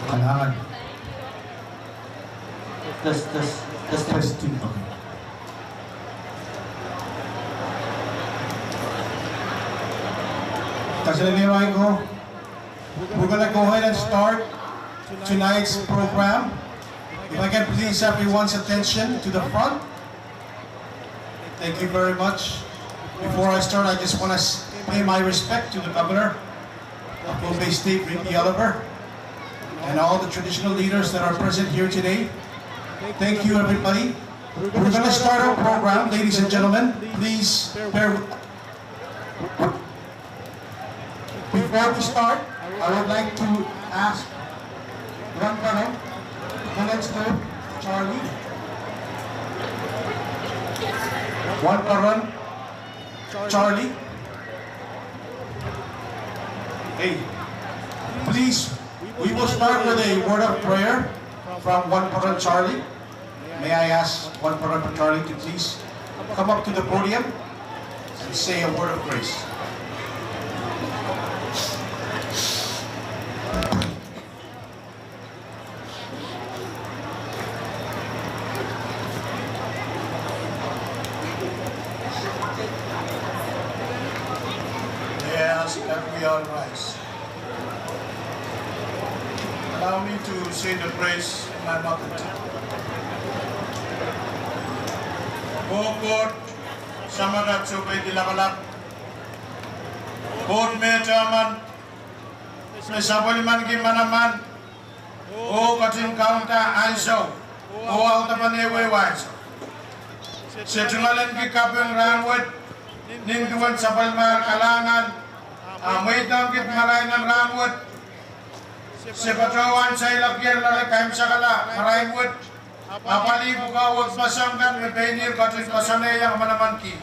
Kalahngan. Test, test, test. Testing, okay. Kaselehlie irail ko. We're gonna go ahead and start tonight's program. If I can please everyone's attention to the front. Thank you very much. Before I start, I just wanna s-, pay my respect to the Governor of Pohnpei State, V P Oliver, and all the traditional leaders that are present here today. Thank you, everybody. We're gonna start our program, ladies and gentlemen. Please bear with. Before we start, I would like to ask Wanparan, Mister Charlie. Wanparan Charlie. Hey, please, we will start with a word of prayer from Wanparan Charlie. May I ask Wanparan Charlie to please come up to the podium and say a word of grace? May I ask that we all rise? Allow me to say the grace in my mother tongue. O Koht, Samat at Sohpeidi Lapalap, Koht me emen, me sapwellimaniki manaman oh ketin kaunda ansou oh audepen ehuehu ansou. Se tungoalenki kaping rahnwet nin duwen sapwellimahr kalahngan, a mweidohng kit marain en rahnwet. Se patohwan seiloakier loale kaimwisekala marain wet, apwalih pwukoa wekpeseng kan me pein ihr ketin koasoanehla manamanki.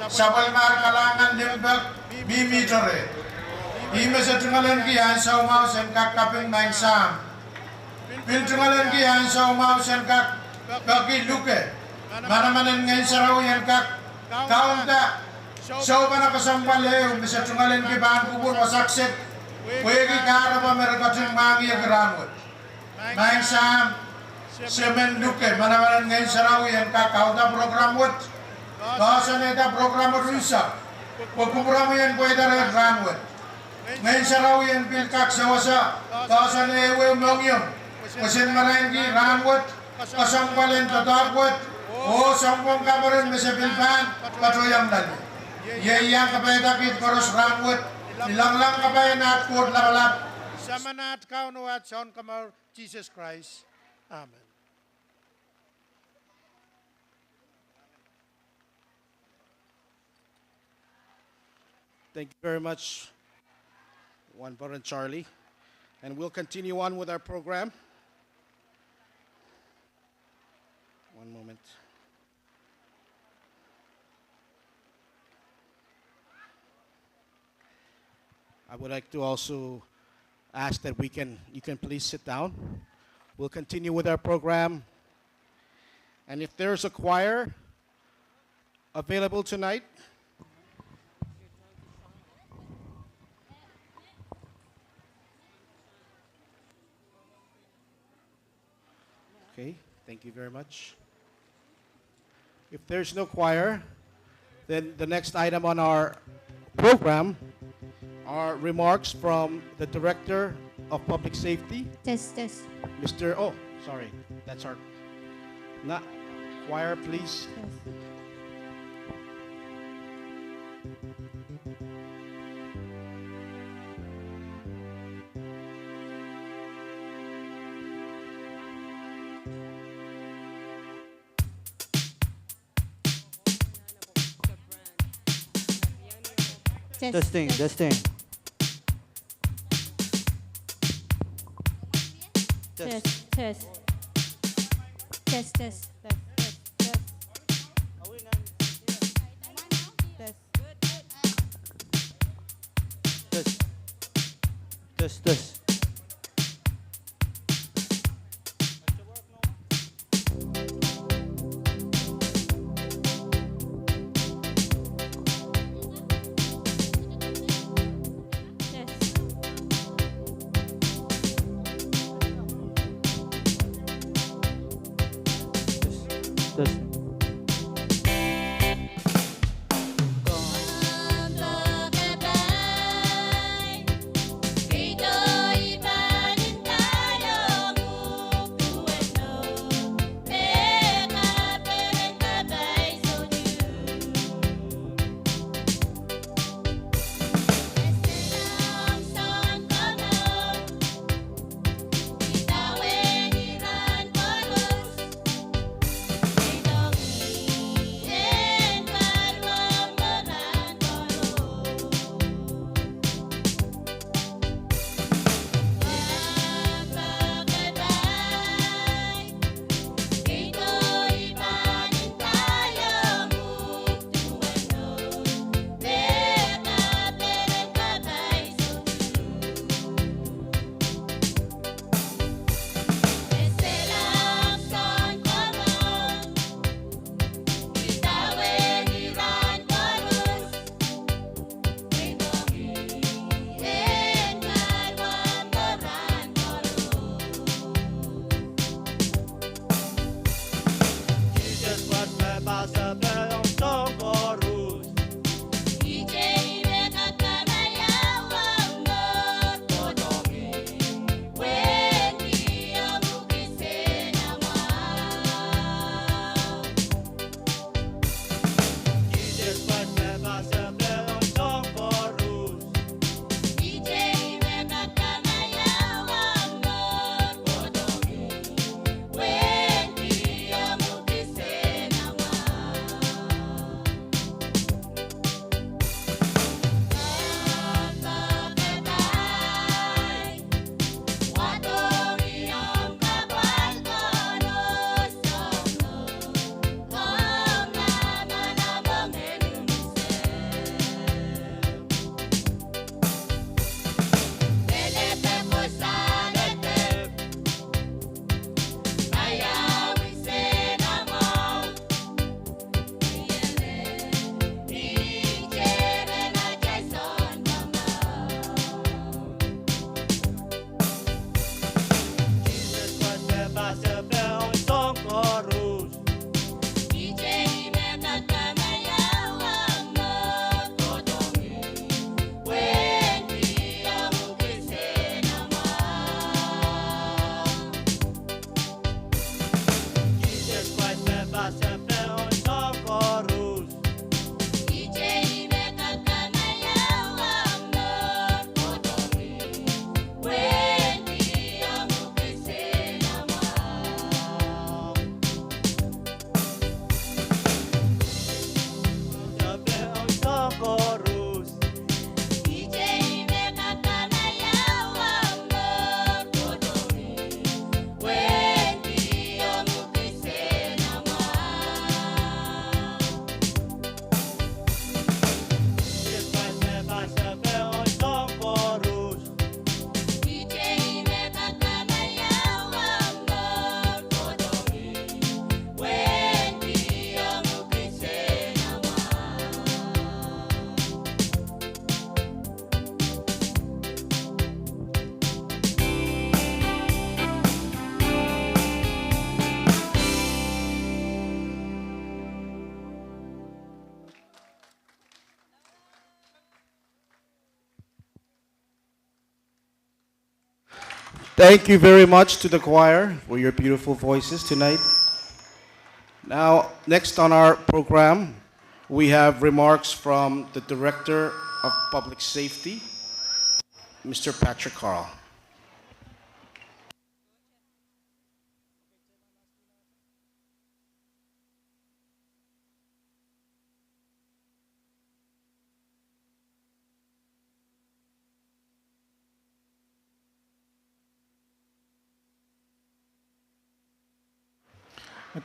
Sapwellimahr kalahngan limpoak mihmihte reh. Ih me se tungoalenki ansou mwahu sen kak kaping Maing Sahm. Pil tungoalenki ansou mwahu sen kak peki luke manaman en Ngehn Sarawi en kak kaunda soupein kesempwal ehu me se tungoalenki pahn kupwur wasa kiset, pwehki kahrepe me re ketin mwahngih rahnwet. Maing Sahm, se men luke manaman en Ngehn Sarawi en kak kaunda program wet, koasoanehda program wet unsek, pwe kupwuromwi en pweida reh rahnwet. Ngehn Sarawi en pil kak sewese koasoanehda ehuehu mohngiong, pwe sen marainki rahnwet kesempwal en doadoahk wet oh sounpwong kaperen me se pil pahn patohiong loale. Iei I kapaiada kiht koaros rahnwet ni lengileng kapai en at Koht Lapalap, Saman at Kaun oh at Sounkomour, Sises Krais. Amen. Thank you very much, Wanparan Charlie. And we'll continue on with our program. One moment. I would like to also ask that we can, you can please sit down. We'll continue with our program. And if there's a choir available tonight, okay, thank you very much. If there's no choir, then the next item on our program are remarks from the Director of Public Safety. Test, test. Mister Oh, sorry. That's our, not choir, please. Test. Test, testing, test, testing. Test, test. Test, test. Test, test. Test. Test, test. Testing. Thank you very much to the choir for your beautiful voices tonight. Now, next on our program, we have remarks from the Director of Public Safety, Mister Patrick Carl.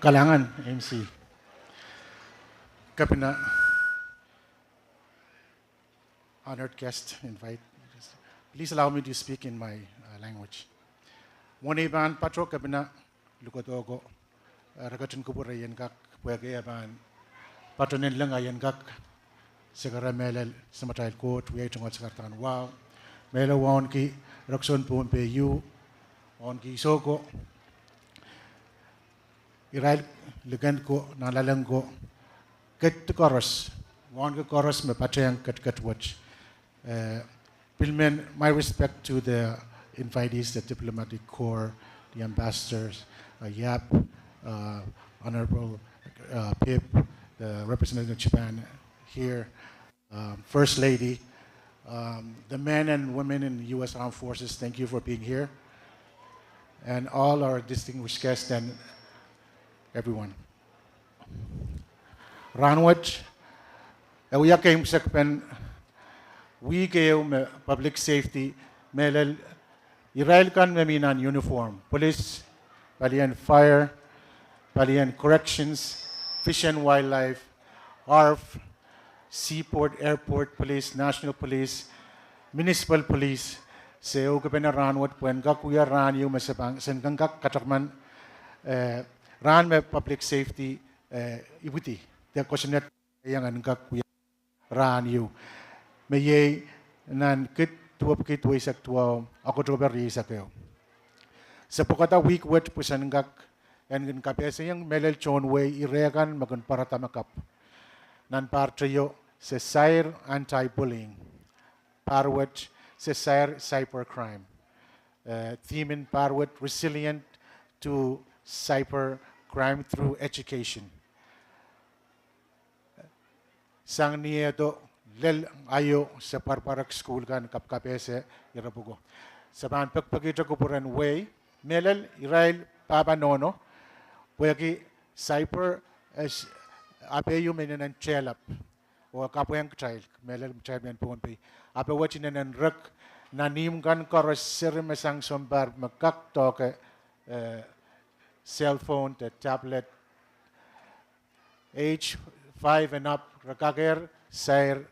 Kalahngan, M C. Kepina, honored guest, invite. Please allow me to speak in my, uh, language. Mwohn ei pahn patoh kepina, lukodo ko, eh, re ketin kupwure I en kak pwehki e pahn patoh nanleng, I en kak sekere mehlel samatail Koht, wiahte tungoal sakaradahn wahu. Mehlel wauneki Rekson Pohnpei U, wauneki Isoko, Irail liken ko, nanleng ko, ketiket koaros, wauneki koaros me patehng ketiket wet. Eh, pil men, my respect to the invitees, the diplomatic corps, the ambassadors, uh, Yap, uh, Honorable, uh, Pip, the representative of Japan here, um, First Lady, um, the men and women in the U S Armed Forces, thank you for being here. And all our distinguished guests and everyone. Rahnwet, e wia keimwseklahn wihk ehu me public safety, mehlel irail kan me mi nan uniform, police, palien fire, palien corrections, fish and wildlife, arf, seaport, airport police, national police, municipal police, se ehukipene rahnwet pwehn kak wia rahn ieu me se pahn, sen kan kak katakman, eh, rahn me public safety, eh, ipwidi, de kosonned iang en kak wia rahn ieu. Me iei nan kid duwepwiki duweisek duwau, Oktohpe rieisek ehu. Se pwekada wihk wet pwe sen kak en kin kapehsehiong mehlel tohn wehi ire kan me kin pwarada me kapw. Nan pahr teio, se sair anti-bullying. Pahr wet, se sair cybercrime. Eh, theme en pahr wet, resilient to cybercrime through education. Sang ni edo lel aio se pwarpwarek sukuhl kan kapkapehse ire pwuko. Se pahn pekipekihte kupwuren wehi, mehlel irail pahpa nohno, pwehki cyber, eh, s-, ape ieu me inenen tehlap, oh kapwehng kitail, mehlel kitail mehn Pohnpei. Ape wet inenen rek, nan ihmw kan koaros seri me sang sounpar me kak doke, eh, cell phone, de tablet, age five and up, re kakehr sair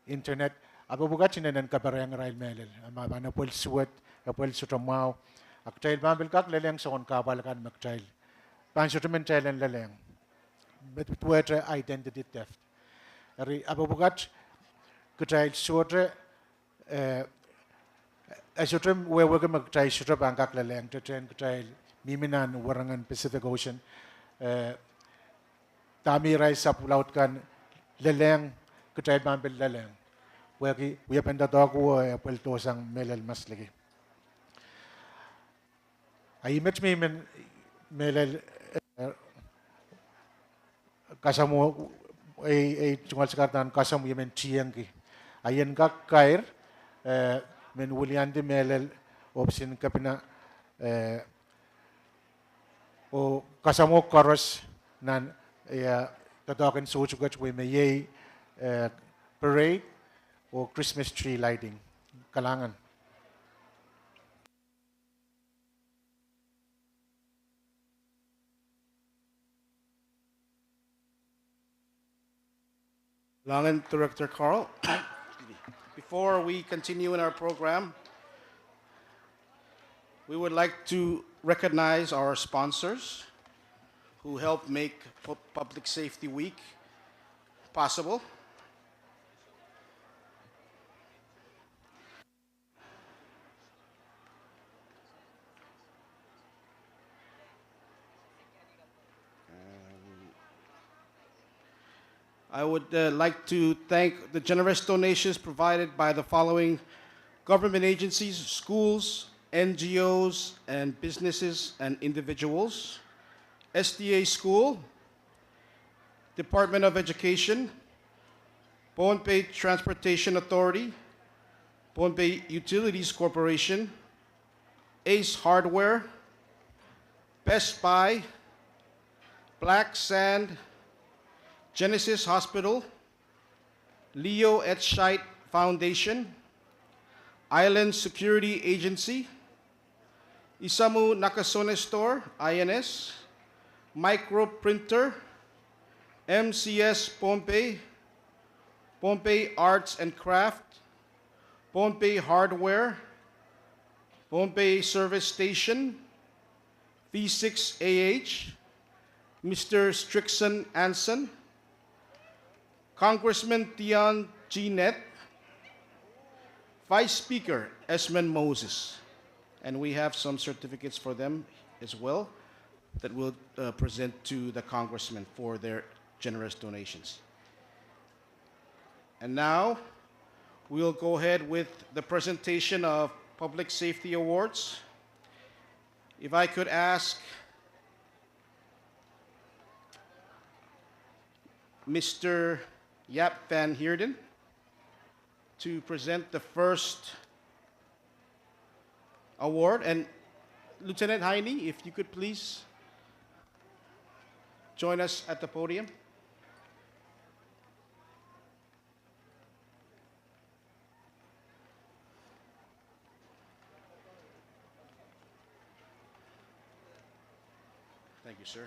internet, ape pwukat inenen kaperehng irail mehlel. A ma pahn epwel suwed, epwel sohte mwahu, a kitail pahn pil kak lelehng soangen kahpwal kan me kitail pahn sohte men kitail en lelehng. Me duwehte identity theft. Eri ape pwukat kitail sohte, eh, e sohte wehwehki me kitail sohte pahn kak lelehng, tetehn kitail mihmi nan werengen Pacific Ocean. Eh, dahme irail sapwlaud kan lelehng, kitail pahn pil lelehng. Pwehki wiepen doadoahk o epwel dohsang mehlel masliki. A ih met me I men mehlel, eh, kasamwo, ei, ei tungoal sakaradahn kasamwo I men tiengki. A I en kak kair, eh, men wiliandi mehlel ohpis en kepina, eh, oh kasamwo koaros nan, eh, doadoahk en soutik wet, wei me iei, eh, parade oh Christmas tree lighting. Kalahngan. Kalahngan, Director Carl. Before we continue in our program, we would like to recognize our sponsors who help make Pu-, Public Safety Week possible. Um, I would, uh, like to thank the generous donations provided by the following government agencies, schools, N G Os, and businesses and individuals. S D A School, Department of Education, Pohnpei Transportation Authority, Pohnpei Utilities Corporation, Ace Hardware, Best Buy, Black Sand, Genesis Hospital, Leo Etscheid Foundation, Island Security Agency, Isamu Nakasone Store, I N S, Micro Printer, M C S Pohnpei, Pohnpei Arts and Craft, Pohnpei Hardware, Pohnpei Service Station, V six A H, Mister Strickson Anson, Congressman Dion G. Neth, Vice Speaker Esmond Moses, and we have some certificates for them as well. that we'll, uh, present to the congressmen for their generous donations. And now, we'll go ahead with the presentation of public safety awards. If I could ask Mister Jaap van Heerden to present the first award. And Lieutenant Heine, if you could please join us at the podium. Thank you, sir.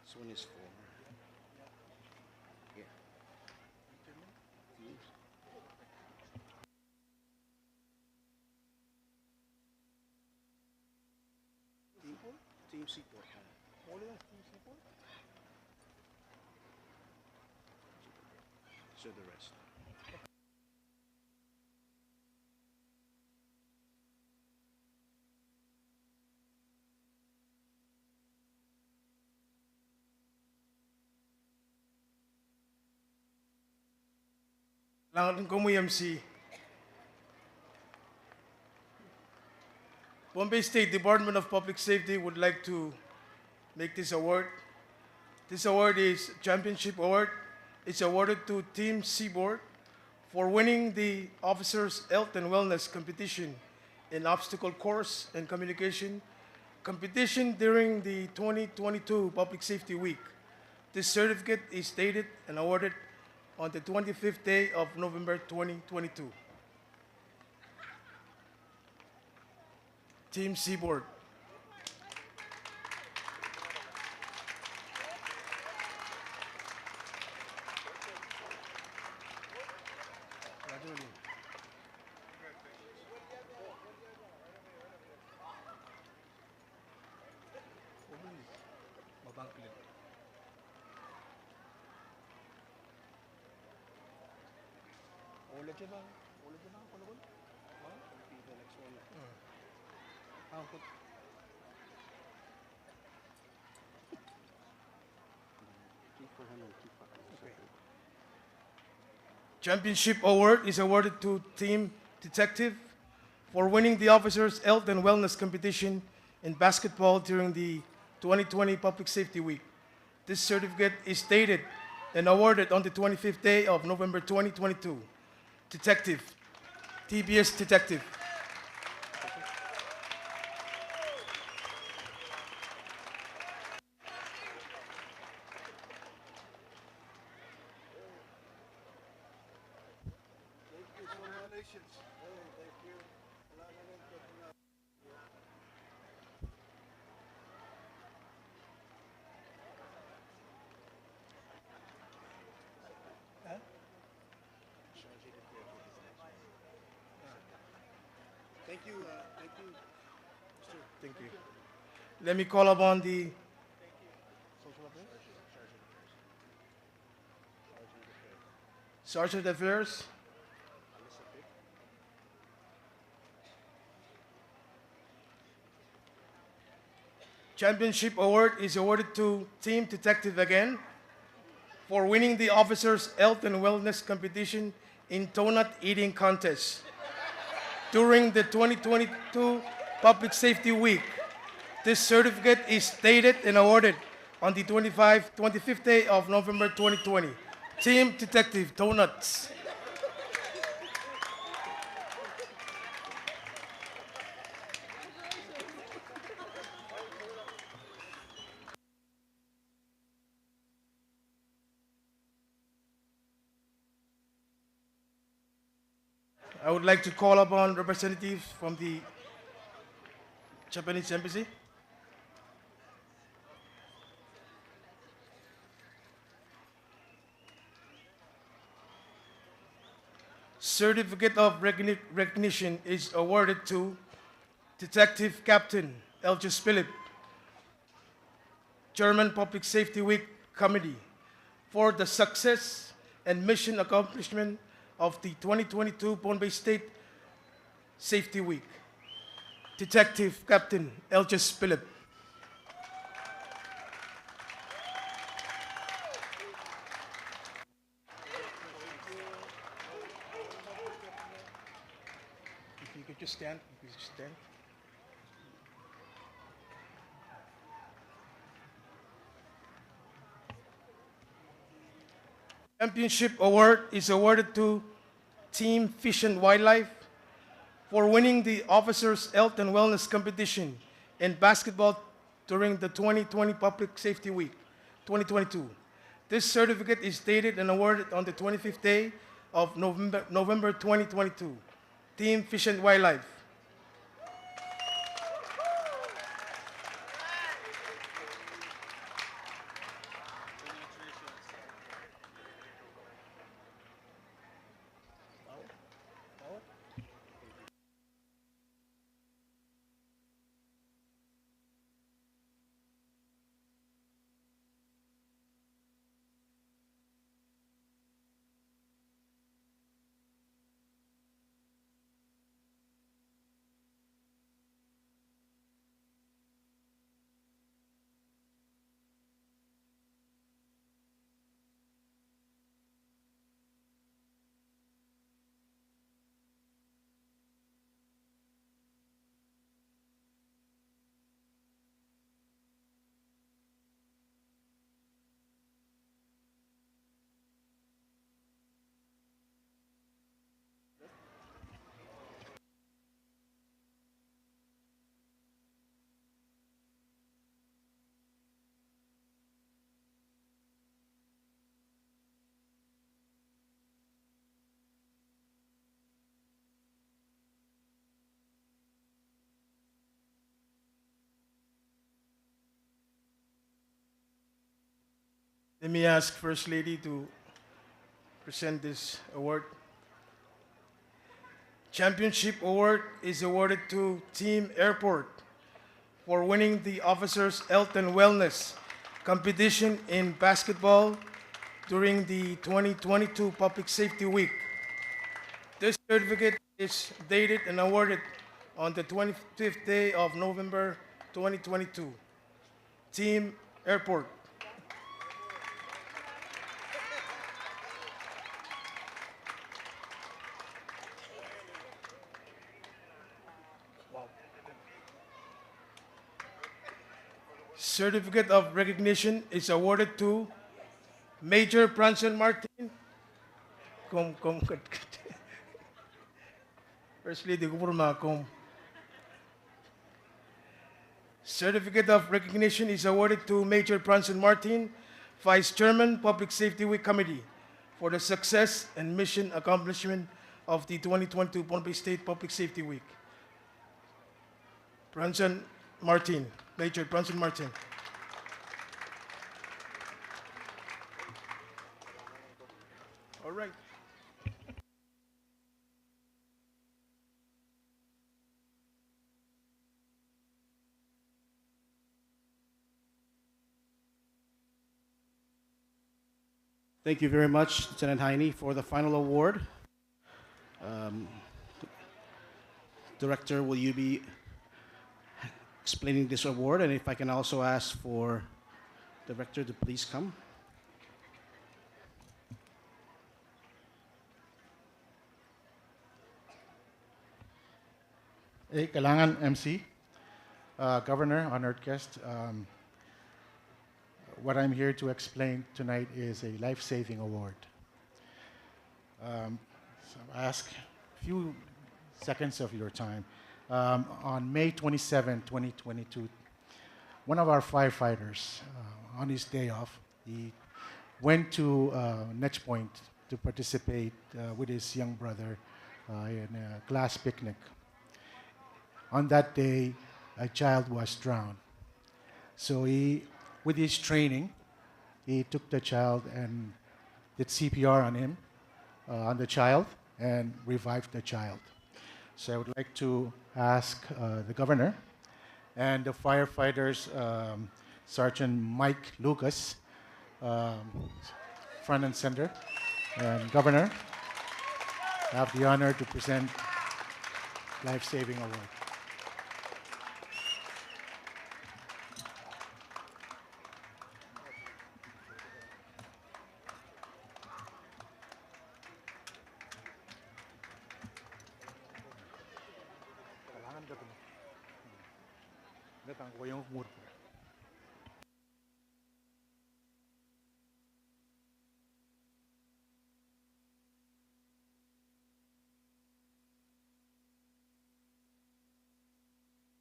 This one is for, yeah. Team, Team Seaboard. Only Team Seaboard? So the rest. Langkong komwi M C. Pohnpei State Department of Public Safety would like to make this award. This award is Championship Award. It's awarded to Team Seaboard for winning the Officers Health and Wellness Competition in Obstacle Course and Communication competition during the twenty twenty-two Public Safety Week. This certificate is dated and awarded on the twenty-fifth day of November twenty twenty-two. Team Seaboard. Championship Award is awarded to Team Detective for winning the Officers Health and Wellness Competition in basketball during the twenty twenty Public Safety Week. This certificate is dated and awarded on the twenty-fifth day of November twenty twenty-two. Detective, D P S Detective. Thank you, uh, thank you, sir. Thank you. Let me call upon the Sergeant of Affairs. Championship Award is awarded to Team Detective again for winning the Officers Health and Wellness Competition in Donut Eating Contest during the twenty twenty-two Public Safety Week. This certificate is dated and awarded on the twenty-five, twenty-fifth day of November twenty twenty. Team Detective Donuts. I would like to call upon representatives from the Japanese Embassy. Certificate of recogni-, recognition is awarded to Detective Captain Elgis Philip, Chairman Public Safety Week Committee, for the success and mission accomplishment of the twenty twenty-two Pohnpei State Safety Week. Detective Captain Elges Philip. If you could just stand, if you could just stand. Championship award is awarded to Team Fish and Wildlife for winning the Officers Health and Wellness Competition in basketball during the twenty twenty Public Safety Week, twenty twenty-two. This certificate is dated and awarded on the twenty-fifth day of November, November twenty twenty-two. Team Fish and Wildlife. Let me ask First Lady to present this award. Championship award is awarded to Team Airport for winning the Officers Health and Wellness competition in basketball during the twenty twenty-two Public Safety Week. This certificate is dated and awarded on the twenty-fifth day of November twenty twenty-two. Team Airport. Certificate of recognition is awarded to Major Brunson Martin. Kom, kom, kat, kat. First Lady, kupwur ma kom. Certificate of recognition is awarded to Major Brunson Martin, Vice Chairman, Public Safety Week Committee, for the success and mission accomplishment of the twenty twenty-two Pohnpei State Public Safety Week. Brunson Martin, Major Brunson Martin. All right. Thank you very much, Lieutenant Heine. For the final award, um, Director, will you be explaining this award? And if I can also ask for Director to please come. Eh, kalahngan M C, uh, Governor, honored guest, um, what I'm here to explain tonight is a life-saving award. Um, so I ask a few seconds of your time. Um, on May twenty-seventh, twenty twenty-two, one of our firefighters, uh, on his day off, he went to, uh, Neche Point to participate, uh, with his young brother, uh, in a class picnic. On that day, a child was drowned. So he, with his training, he took the child and did C P R on him, uh, on the child, and revived the child. So I would like to ask, uh, the governor and the firefighters, um, Sergeant Mike Lucas, um, front and center, and governor, have the honor to present life-saving award.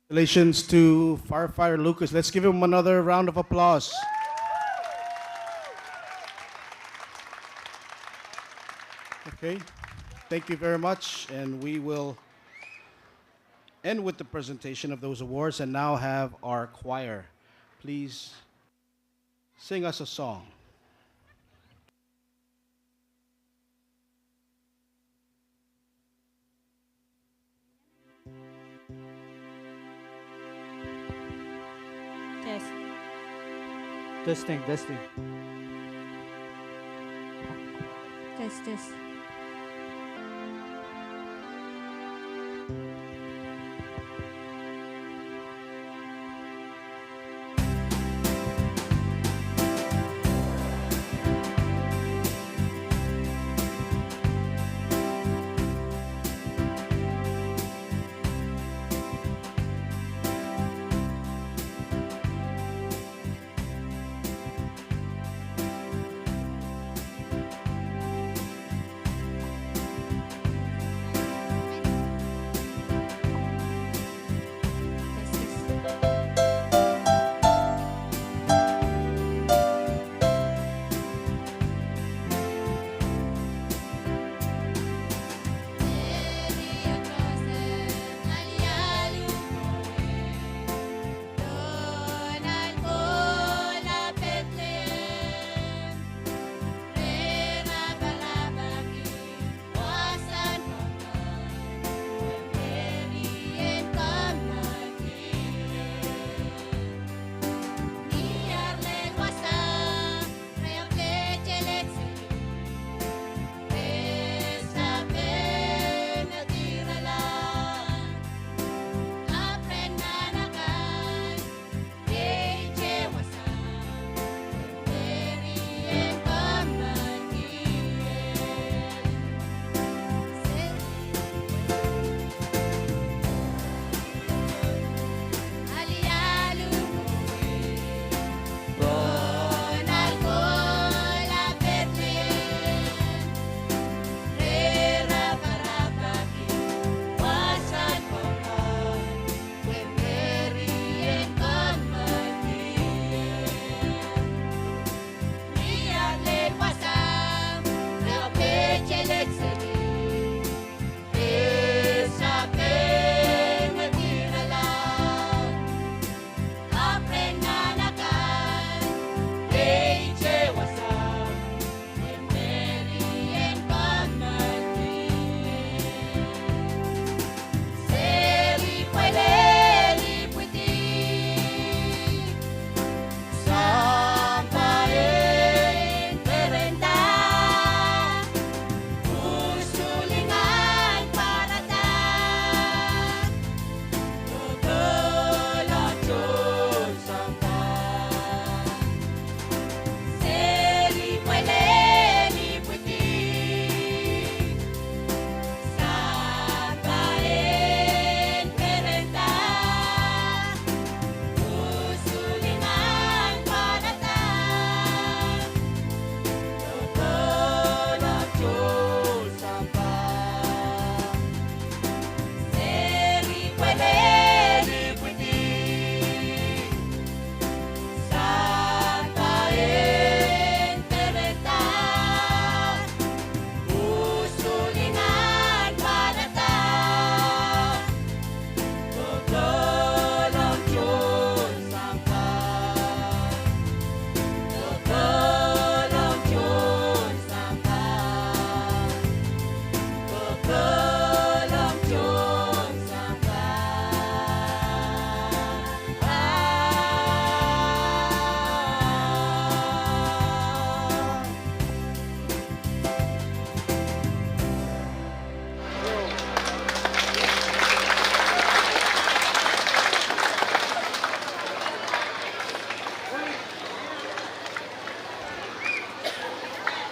Congratulations to firefighter Lucas. Let's give him another round of applause. Okay, thank you very much, and we will end with the presentation of those awards and now have our choir please sing us a song. Test. Testing, testing. Test, test.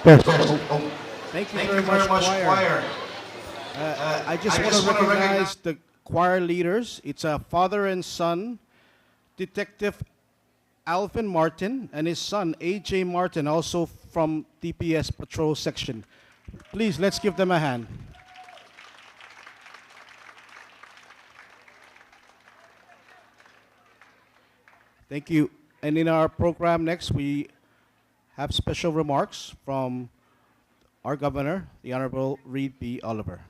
Thank you very much, choir. Uh, I just want to recognize the choir leaders. It's a father and son. Detective Alvin Martin and his son, A J Martin, also from D P S Patrol Section. Please, let's give them a hand. Thank you. And in our program next, we have special remarks from our governor, the Honorable Reed B. Oliver.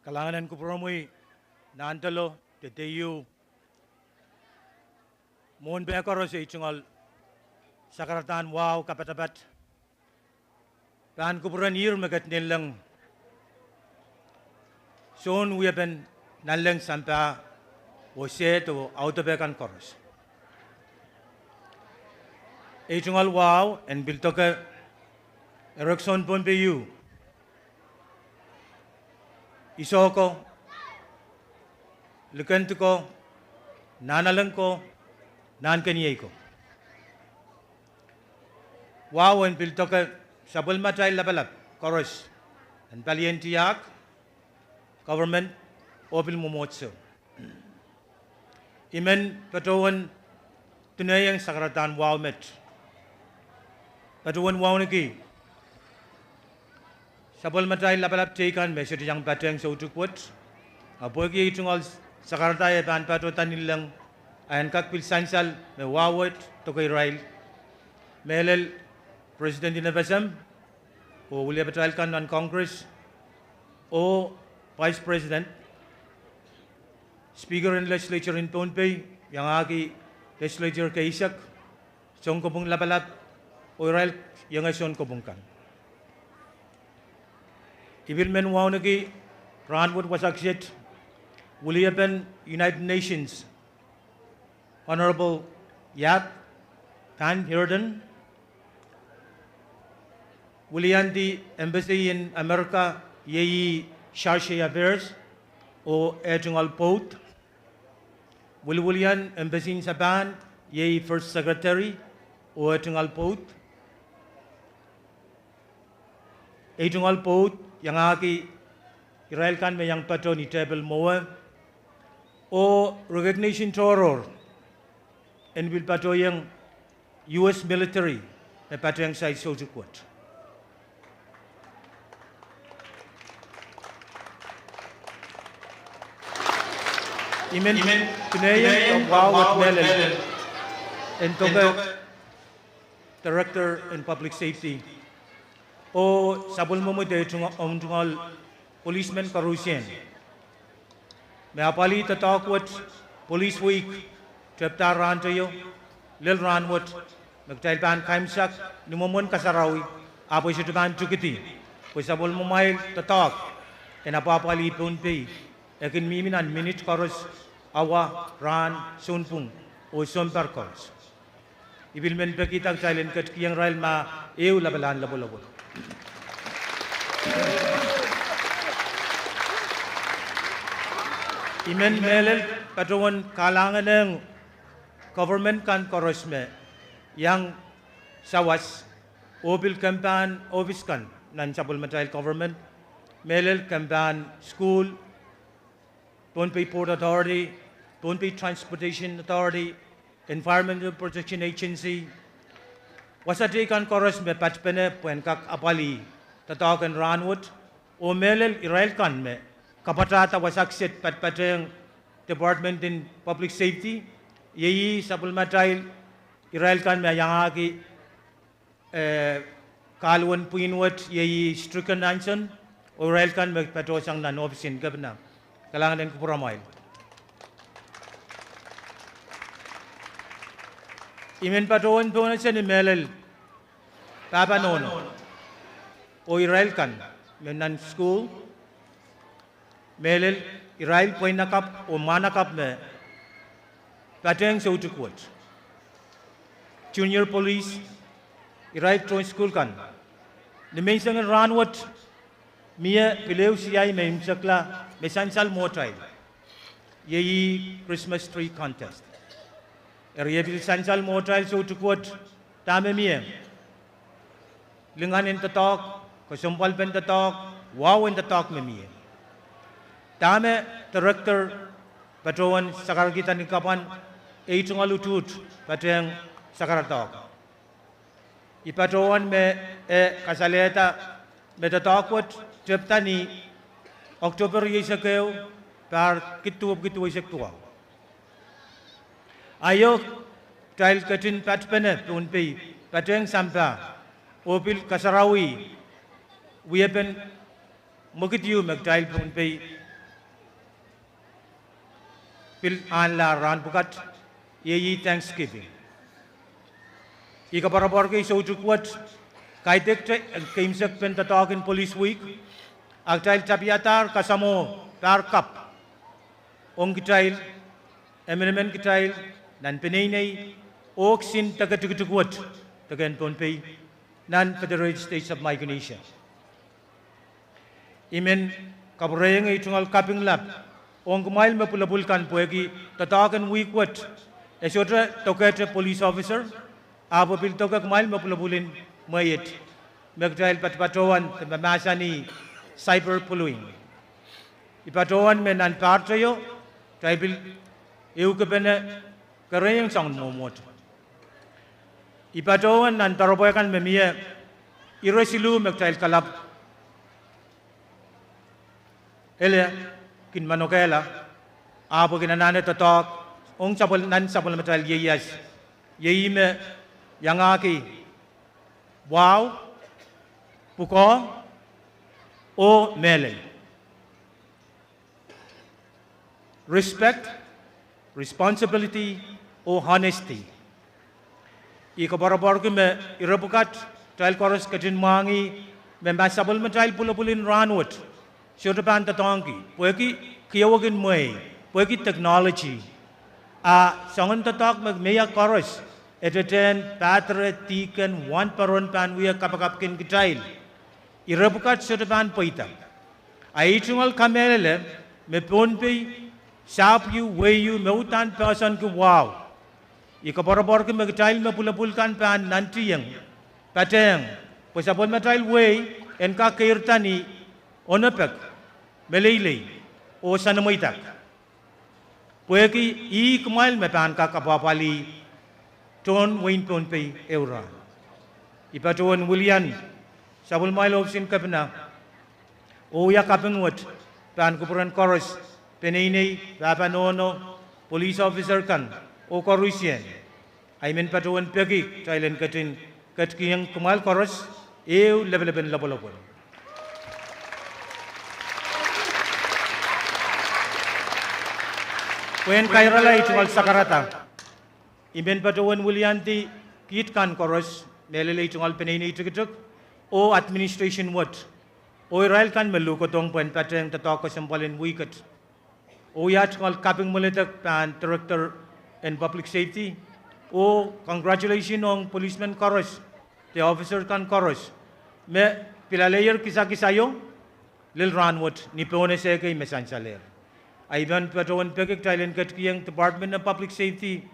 Kalahngan en kupwuromwi, Nahndelo, Dedeyu, mwohn peh koaros, ei tungoal sakaradahn wahu kapatapat pahn kupwuren ihr me ket nilleng, soun wiepen nanleng sampah oh sehd oh audepe kan koaros. Ei tungoal wahu en pil doke erekiso en Pohnpei ieu, iso ko, likend ko, nahnalek ko, nahnkeniei ko. Wahu en pil doke sapwellimatail lapalap koaros en palien tiahk, government, oh pil mwomwohdiso. I men patohwen dinehieng sakaradahn wahu met. Patohwen wauneki sapwellimatail lapalap teikan me sohte iang patehng soutik wet. A pwehki ei tungoal sakarada e pahn patohda nilleng, a en kak pil sansal me wahu wet doke irail, mehlel President en FSM, oh wiliapatail kan nan Congress, oh Vice President, Speaker en Legislature en Pohnpei, iangahki Legislature keisek, sounkopwung lapalap, oh irail ienge sounkopwung kan. I pil men wauneki rahnwet wasa kiset wiliepen United Nations, Honorable Jaap van Heerden, wiliandi Embassy en Amerika, iei Chargé d'Affaires, oh eh tungoal pwoud. Wiliwilian Embassy en Japan, iei First Secretary, oh eh tungoal pwoud. Ei tungoal pwoud iangahki irail kan me iang patoh ni tehpel mwowe, oh recognition tohrohr en pil patohieng US military me patehng sair soutik wet. I men dinehieng wahu wet mehlel en doke Director en Public Safety, oh sapwellimomwi de omw tungoal policemen koarusie me apwalih doadoahk wet Police Week, tepda rahnteio, lel rahnwet, me kitail pahn kaimwisekda ni mwomwen kasarawi, ahpw e sohte pahn tikidi, pwe sapwellimomwail doadoahk en apwapwalih Pohnpei, e kin mihmi nan minit koaros, awa, rahn, sounpwung, oh sounpar koaros. I pil men pekihda kitail en ketikihong irail ma ehu lapalahn lopwolopwol. I men mehlel patohwen kalahnganehng government kan koaros me iang sawas, oh pil kempahn ohpis kan nan sapwellimatail government, mehlel kempahn school, Pohnpei Port Authority, Pohnpei Transportation Authority, Environmental Protection Agency, wasa teikan koaros me patpene pwehn kak apwalih doadoahk en rahnwet, oh mehlel irail kan me kapwatahda wasa kiset patpatehng Department en Public Safety, iei sapwellimatail irail kan me iangahki eh, kahluwen pwihn wet, iei Stricken Hansen, oh irail kan me patohsang nan ohpisin kepina. Kalahngan en kupwuramwail. I men patohwen pohnese ni mehlel pahpa nohno oh irail kan me nan school, mehlel irail pweinen kapw oh mwahnakapw me patehng soutik wet, junior police, irail tohn school kan. Ni menseng en rahnwet, mie pil ehu siai me imwisekla me sansal mwohtail, iei Christmas tree contest. Eri e pil sansal mwohtail soutik wet, Dahme mie? Lingan en doadoahk, kesempwalpen doadoahk, wahu en doadoahk me mie. Dahme director patohwan sakaradahn kapwan, ei tungoal utuht patehng sakaradahk. I patohwan me e kasalehda me doadoahk wet tepda ni October rieisek ehu, pahr kid duwepwiki duweisek duwau. Aio, kitail ketin patpene Pohnpei patehng sampah, oh pil kasarawi wiepen mwekid ieu me kitail Pohnpei pil ahnlahr rahn pwukat, iei Thanksgiving. I koapworopworki soutuk wet, kaidehkte keimwseklahn doadoahk en Police Week, a kitail tapiadahr kasamwo pahr kapw ong kitail, emenemen kitail, nan peneinei, oh kisin deke tikitik wet, deke en Pohnpei, nan Federated States of Micronesia. I men kapwurehiong ei tungoal kaping lap ong kumwail me pwulopwul kan pwehki doadoahk en wihk wet e sohte dokehte police officer, ahpw e pil doke kumwail me pwulopwul en mwehiet, me kitail patopatohwan de me mahsanih cyberbullying. I patohwan me nan pahr teio, kitail pil ehukipene kerehiong soangen mwomwohdiso. I patohwan nan doaropwe kan me mie, ire siluh me kitail kalapw ele kin manokehla, ahpw e kin anahne doadoahk ong sapwel-, nan sapwellimatail ieias, iei me iangahki wahu, pwukoa, oh mehlel. Respect, responsibility, oh honesty. I koapworopworki me ire pwukat kitail koaros ketin mwahngih me ma sapwellimatail pwulopwul en rahnwet sohte pahn doadoahngki pwehki kiowakin mwehi, pwehki technology, a soangen doadoahk me mie koaros, ededehn padre, dihken, wahnpoaron pahn wia kapakapkin kitail. Ire pwukat sohte pahn pweida. A ei tungoal kamehlele me Pohnpei sahpw ieu, wehi ieu me uhdahn poahsoanki wahu. I koapworopworki me kitail me pwulopwul kan pahn nantihong, patehng, pwe sapwellimatail wehi en kak keirda ni onopek, meleilei, oh sanomweidek. Pwehki ih kumwail me pahn kak apwahpwalih tohn wehin Pohnpei ehu rahn. I patohwan wilian sapwellimatail ohpis en kepina oh wia kaping wet pahn kupwuren koaros, peneinei, pahpa nohno, police officer kan, oh koarusie. A I men patohwan peki kitail en ketin ketikihong kumwail koaros ehu lepelepen lopwolopwol. Pwehn kairala ei tungoal sakarada, I men patohwan wiliandi kiht kan koaros, mehlel ei tungoal peneinei tikitik, oh administration wet, oh irail kan me luhkodohng pwehn patehng doadoahk kesempwal en wihket. Oh ia tungoal kaping mweledek pahn Director en Public Safety, oh congratulation ong policemen koaros, de officer kan koaros, me pil aleier kisakis aio, lel rahnwet ni pohnese kei me sansalehr. A I men patohwan peki kitail en ketikihong Department of Public Safety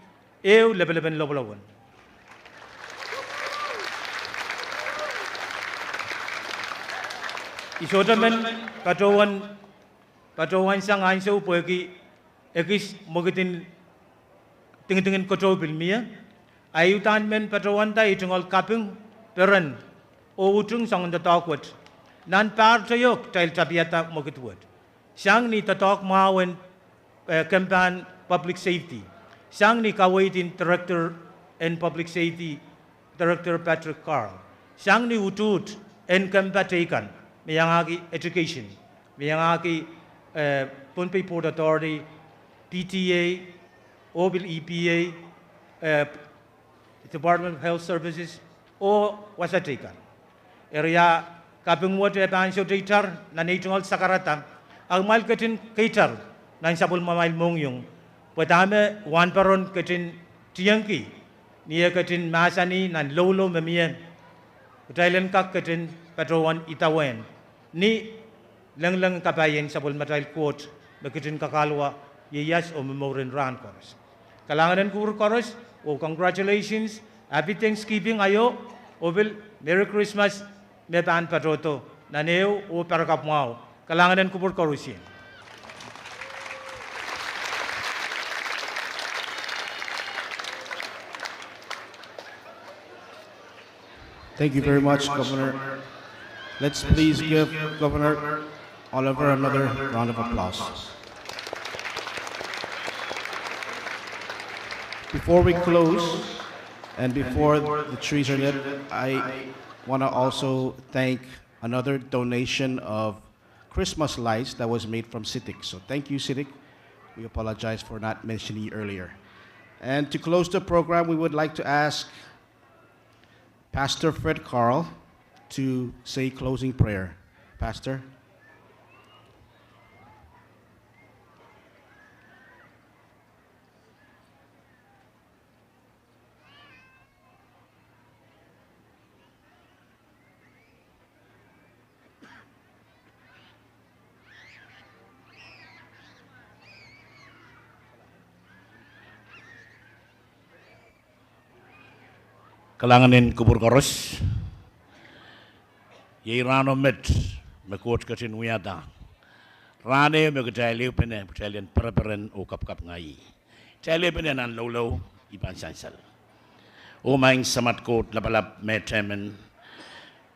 ehu lepelepen lopwolopwol. I sohte men patohwan, patohwan sang ansou pwehki ekis mwekid en dingiding en kotou pil mie. A I uhdahn men patohwanda ei tungoal kaping peren oh utung soangen doadoahk wet. Nan pahr teio kitail tapiada mwekid wet sang ni doadoahk mwahu en, eh, kempahn Public Safety, sang ni kaweid en Director en Public Safety, Director Patrick Carl, sang ni utuht en kempa teikan, me iangahki education, me iangahki, eh, Pohnpei Port Authority, P T A, oh pil E P A, eh, Department of Health Services, oh wasa teikan. Eri a kaping wet e pahn sohte itar nan ei tungoal sakarada, a kumwail ketin keitar nan sapwellimamwail mohngiong, pwe dahme wahnpoaron ketin tiengki ni eh ketin mahsanih nan loulou me mie, kitail en kak ketin patohwan idawehn ni lengleng kapaien sapwellimatail Koht me ketin kakahluwa ieias oh momour en rahn koaros. Kalahngan en kupwur koaros oh congratulations Happy Thanksgiving aio, oh pil Merry Christmas me pahn patohdo nan ehu oh parakapw mwahu. Kalahngan en kupwur koarusie. Thank you very much, Governor. Let's please give Governor Oliver another round of applause. Before we close, and before the trees are lit, I want to also thank another donation of Christmas lights that was made from CITIC. So thank you, CITIC. We apologize for not mentioning you earlier. And to close the program, we would like to ask Pastor Fred Carl to say closing prayer. Pastor? Kalahngan en kupwur koaros. Iei rahno met me Koht ketin wiahda. Rahn ehu me kitail ehupene, kitail en pereperen oh kapikapinga ih. Kitail ehupene nan loulou, I pahn sansal. Oh Maing Samat Koht lapalap me tehmen,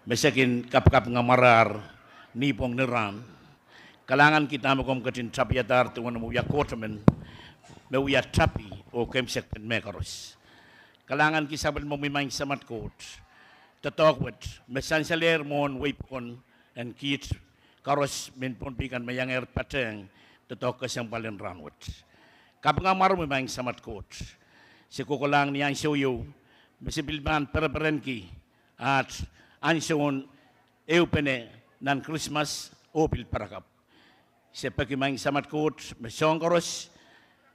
me se kin kapikapinga mwarahr nipwong ni rahn. Kalahngan ki dahme komw ketin tapihadahr duwen omw wia Koht emen me wia tapi oh keimwseklahn mehkoaros. Kalahngan ki sapwellimomwi Maing Samat Koht, doadoahk wet me sansalehr mwohn wehi pokon en kiht koaros mehn Pohnpei kan me iangehr patehng doadoahk kesempwal en rahn wet. Kapinga mwaromwi Maing Samat Koht, se kohkohlahng ni ansou ieu me se pil pahn pereperenki aht ansoun ehupene nan Krismas oh pil parakapw. Se peki Maing Samat Koht me soahng koaros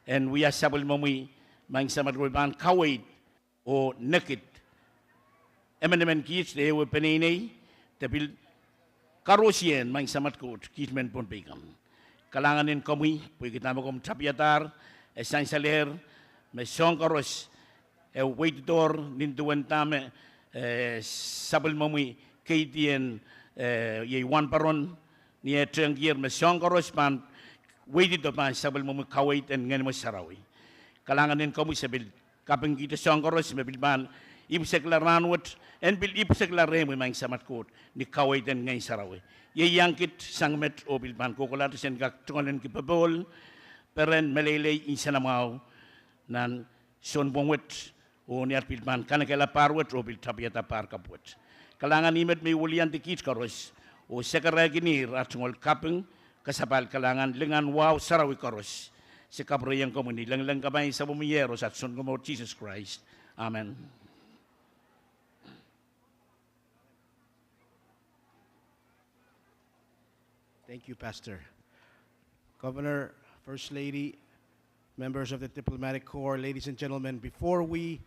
en wia sapwellimomwi Maing Samat Koht pahn kaweid oh nekid emenemen kiht de ehu peneinei de pil koarosie Maing Samat Koht kiht mehn Pohnpei kan. Kalahngan en komwi pwehki dahme komw tapihadahr, e sansalehr me soahng koaros e weididohr nin duwen dahme sapwellimomwi keidi en iei wahnpoaron ni eh tehngkier me soahng koaros pahn weidido pahn sapwellimomwi kaweid en Ngehn Sarawi. Kalahngan en komwi se pil kapingkihte soahng koaros me pil pahn ipwisekla rahn wet, en pil ipwisekla rehmwi Maing Samat Koht ni kaweid en Ngehn Sarawi. Ieiang kiht sang met oh pil pahn kohkohlahte sen kak tungoalenki popohl, peren, meleilei, nsenamwahu nan sounpwong wet, oh ni aht pil pahn kanekehla pahr wet oh pil tapihada pahr kapw wet. Kalahngan ih met me I weliandi kiht koaros oh sakarehkinier aht tungoal kaping, kasapahl, kalahngan, lingan, wahu, sarawi koaros. Se kapwureiong komwi ni lengleng kapai sapwomwi, Iehros aht Sounkomour Sises Krais. Amen. Thank you, Pastor. Governor, First Lady, members of the diplomatic corps, ladies and gentlemen, before we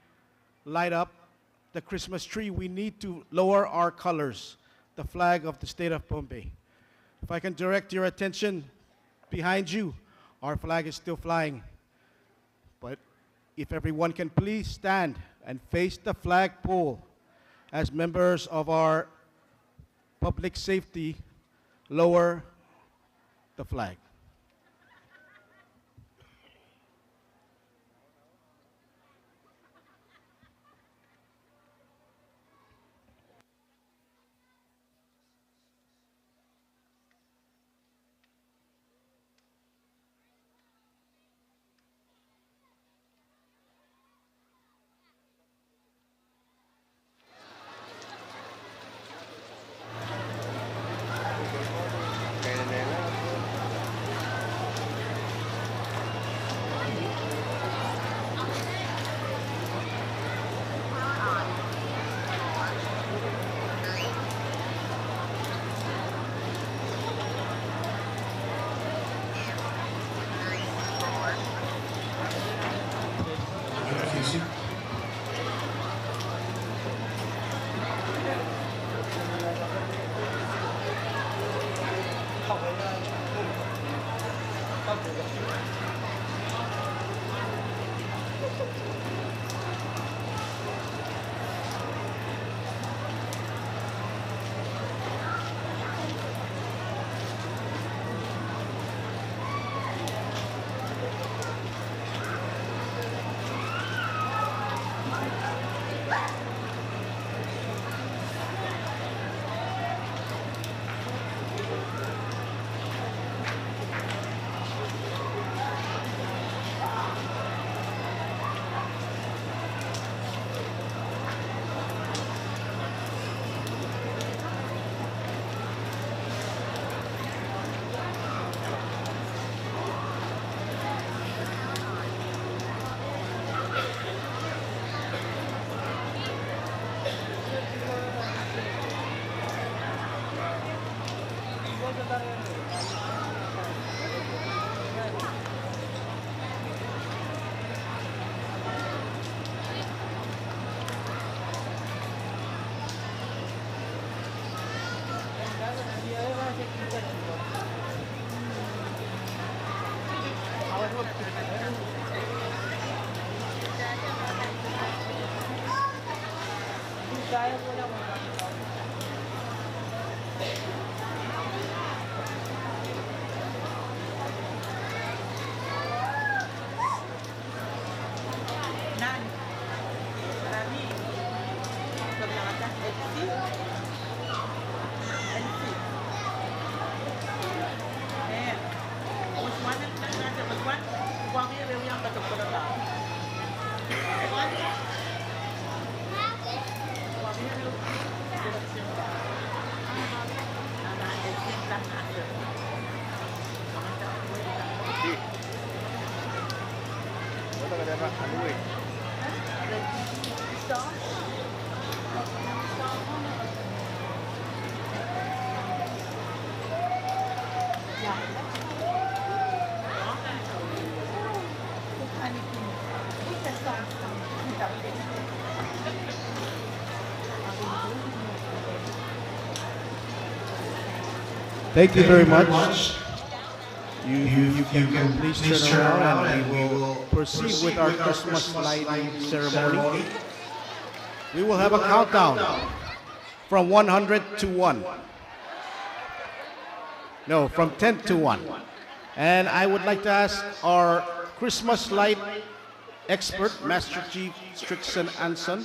light up the Christmas tree, we need to lower our colors, the flag of the state of Pohnpei. If I can direct your attention, behind you, our flag is still flying. But if everyone can please stand and face the flagpole as members of our public safety lower the flag. Thank you very much. You, you, you can please turn around and we will proceed with our Christmas lighting ceremony. We will have a countdown from one hundred to one. No, from ten to one. And I would like to ask our Christmas light expert, Master Chief Strickson Anson,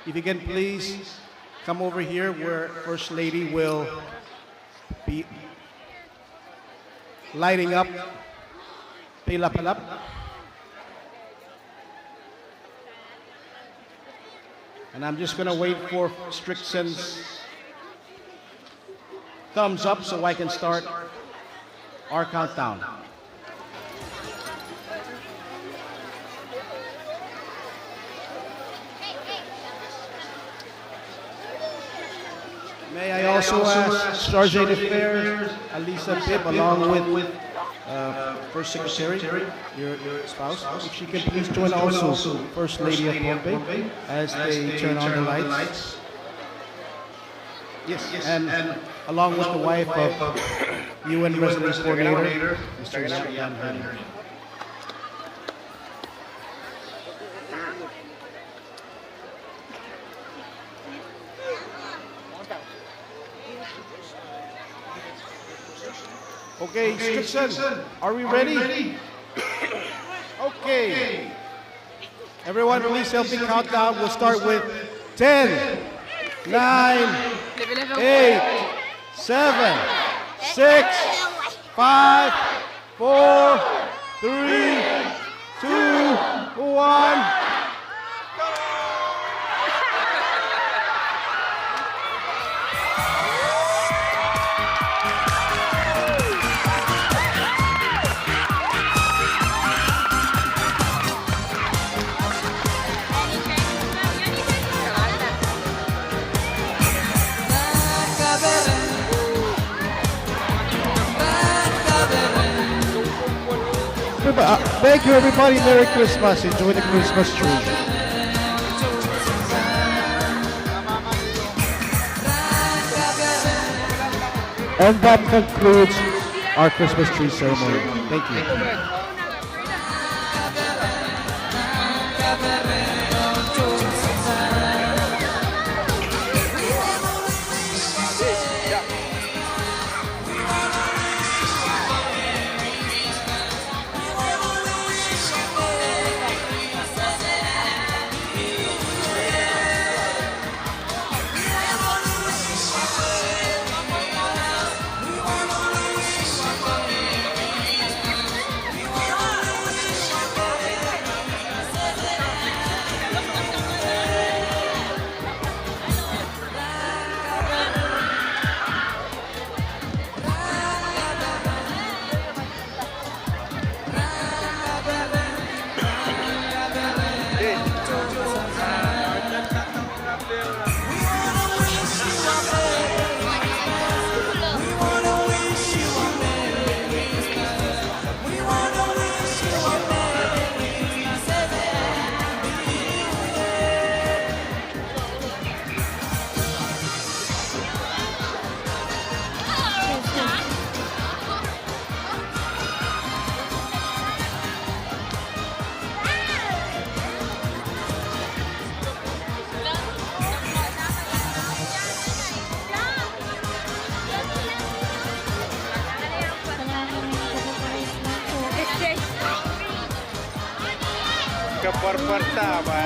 if you can please come over here where First Lady will be lighting up Peilapalap. And I'm just gonna wait for Strickson's thumbs up so I can start our countdown. May I also ask Chargé d'Affaires Alisa Bibb, along with, uh, First Secretary, your, your spouse, if she can please join also First Lady of Pohnpei as they turn on the lights. Yes, and along with the wife of U N Resident Coordinator, Mister Yap Van Herden. Okay, Strickson, are we ready? Okay. Everyone, please help me count down. We'll start with ten, nine, eight, seven, six, five, four, three, two, one. Everybo-, uh, thank you, everybody. Merry Christmas. Enjoy the Christmas tree. And that concludes our Christmas tree ceremony. Thank you. Pwarpwarda pwe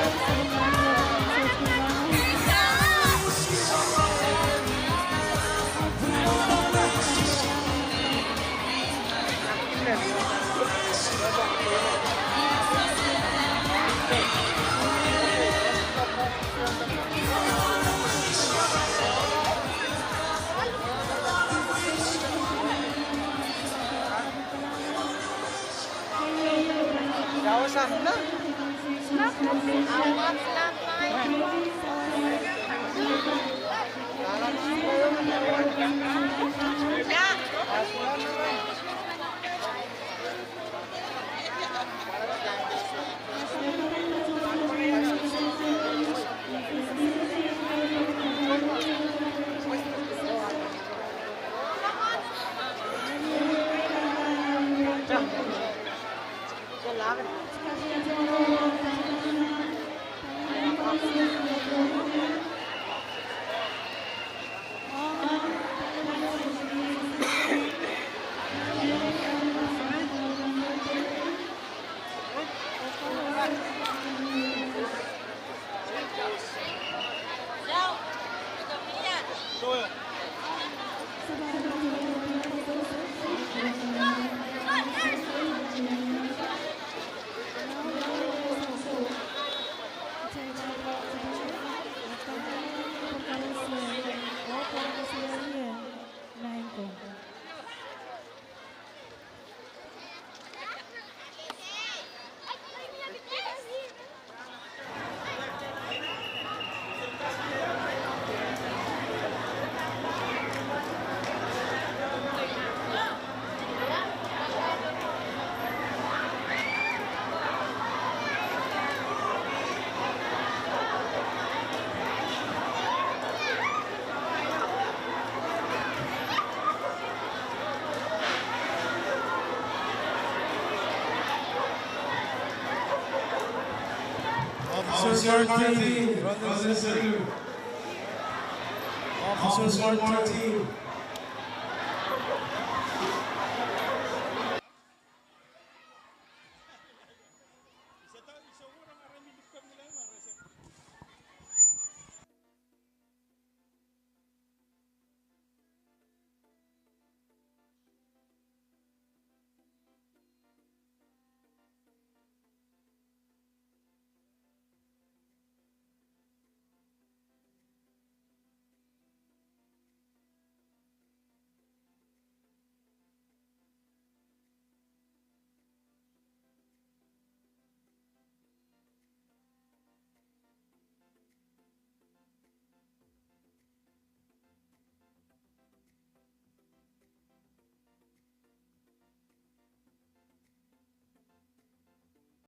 Officer Martin, Brother Sister. Officer Martin.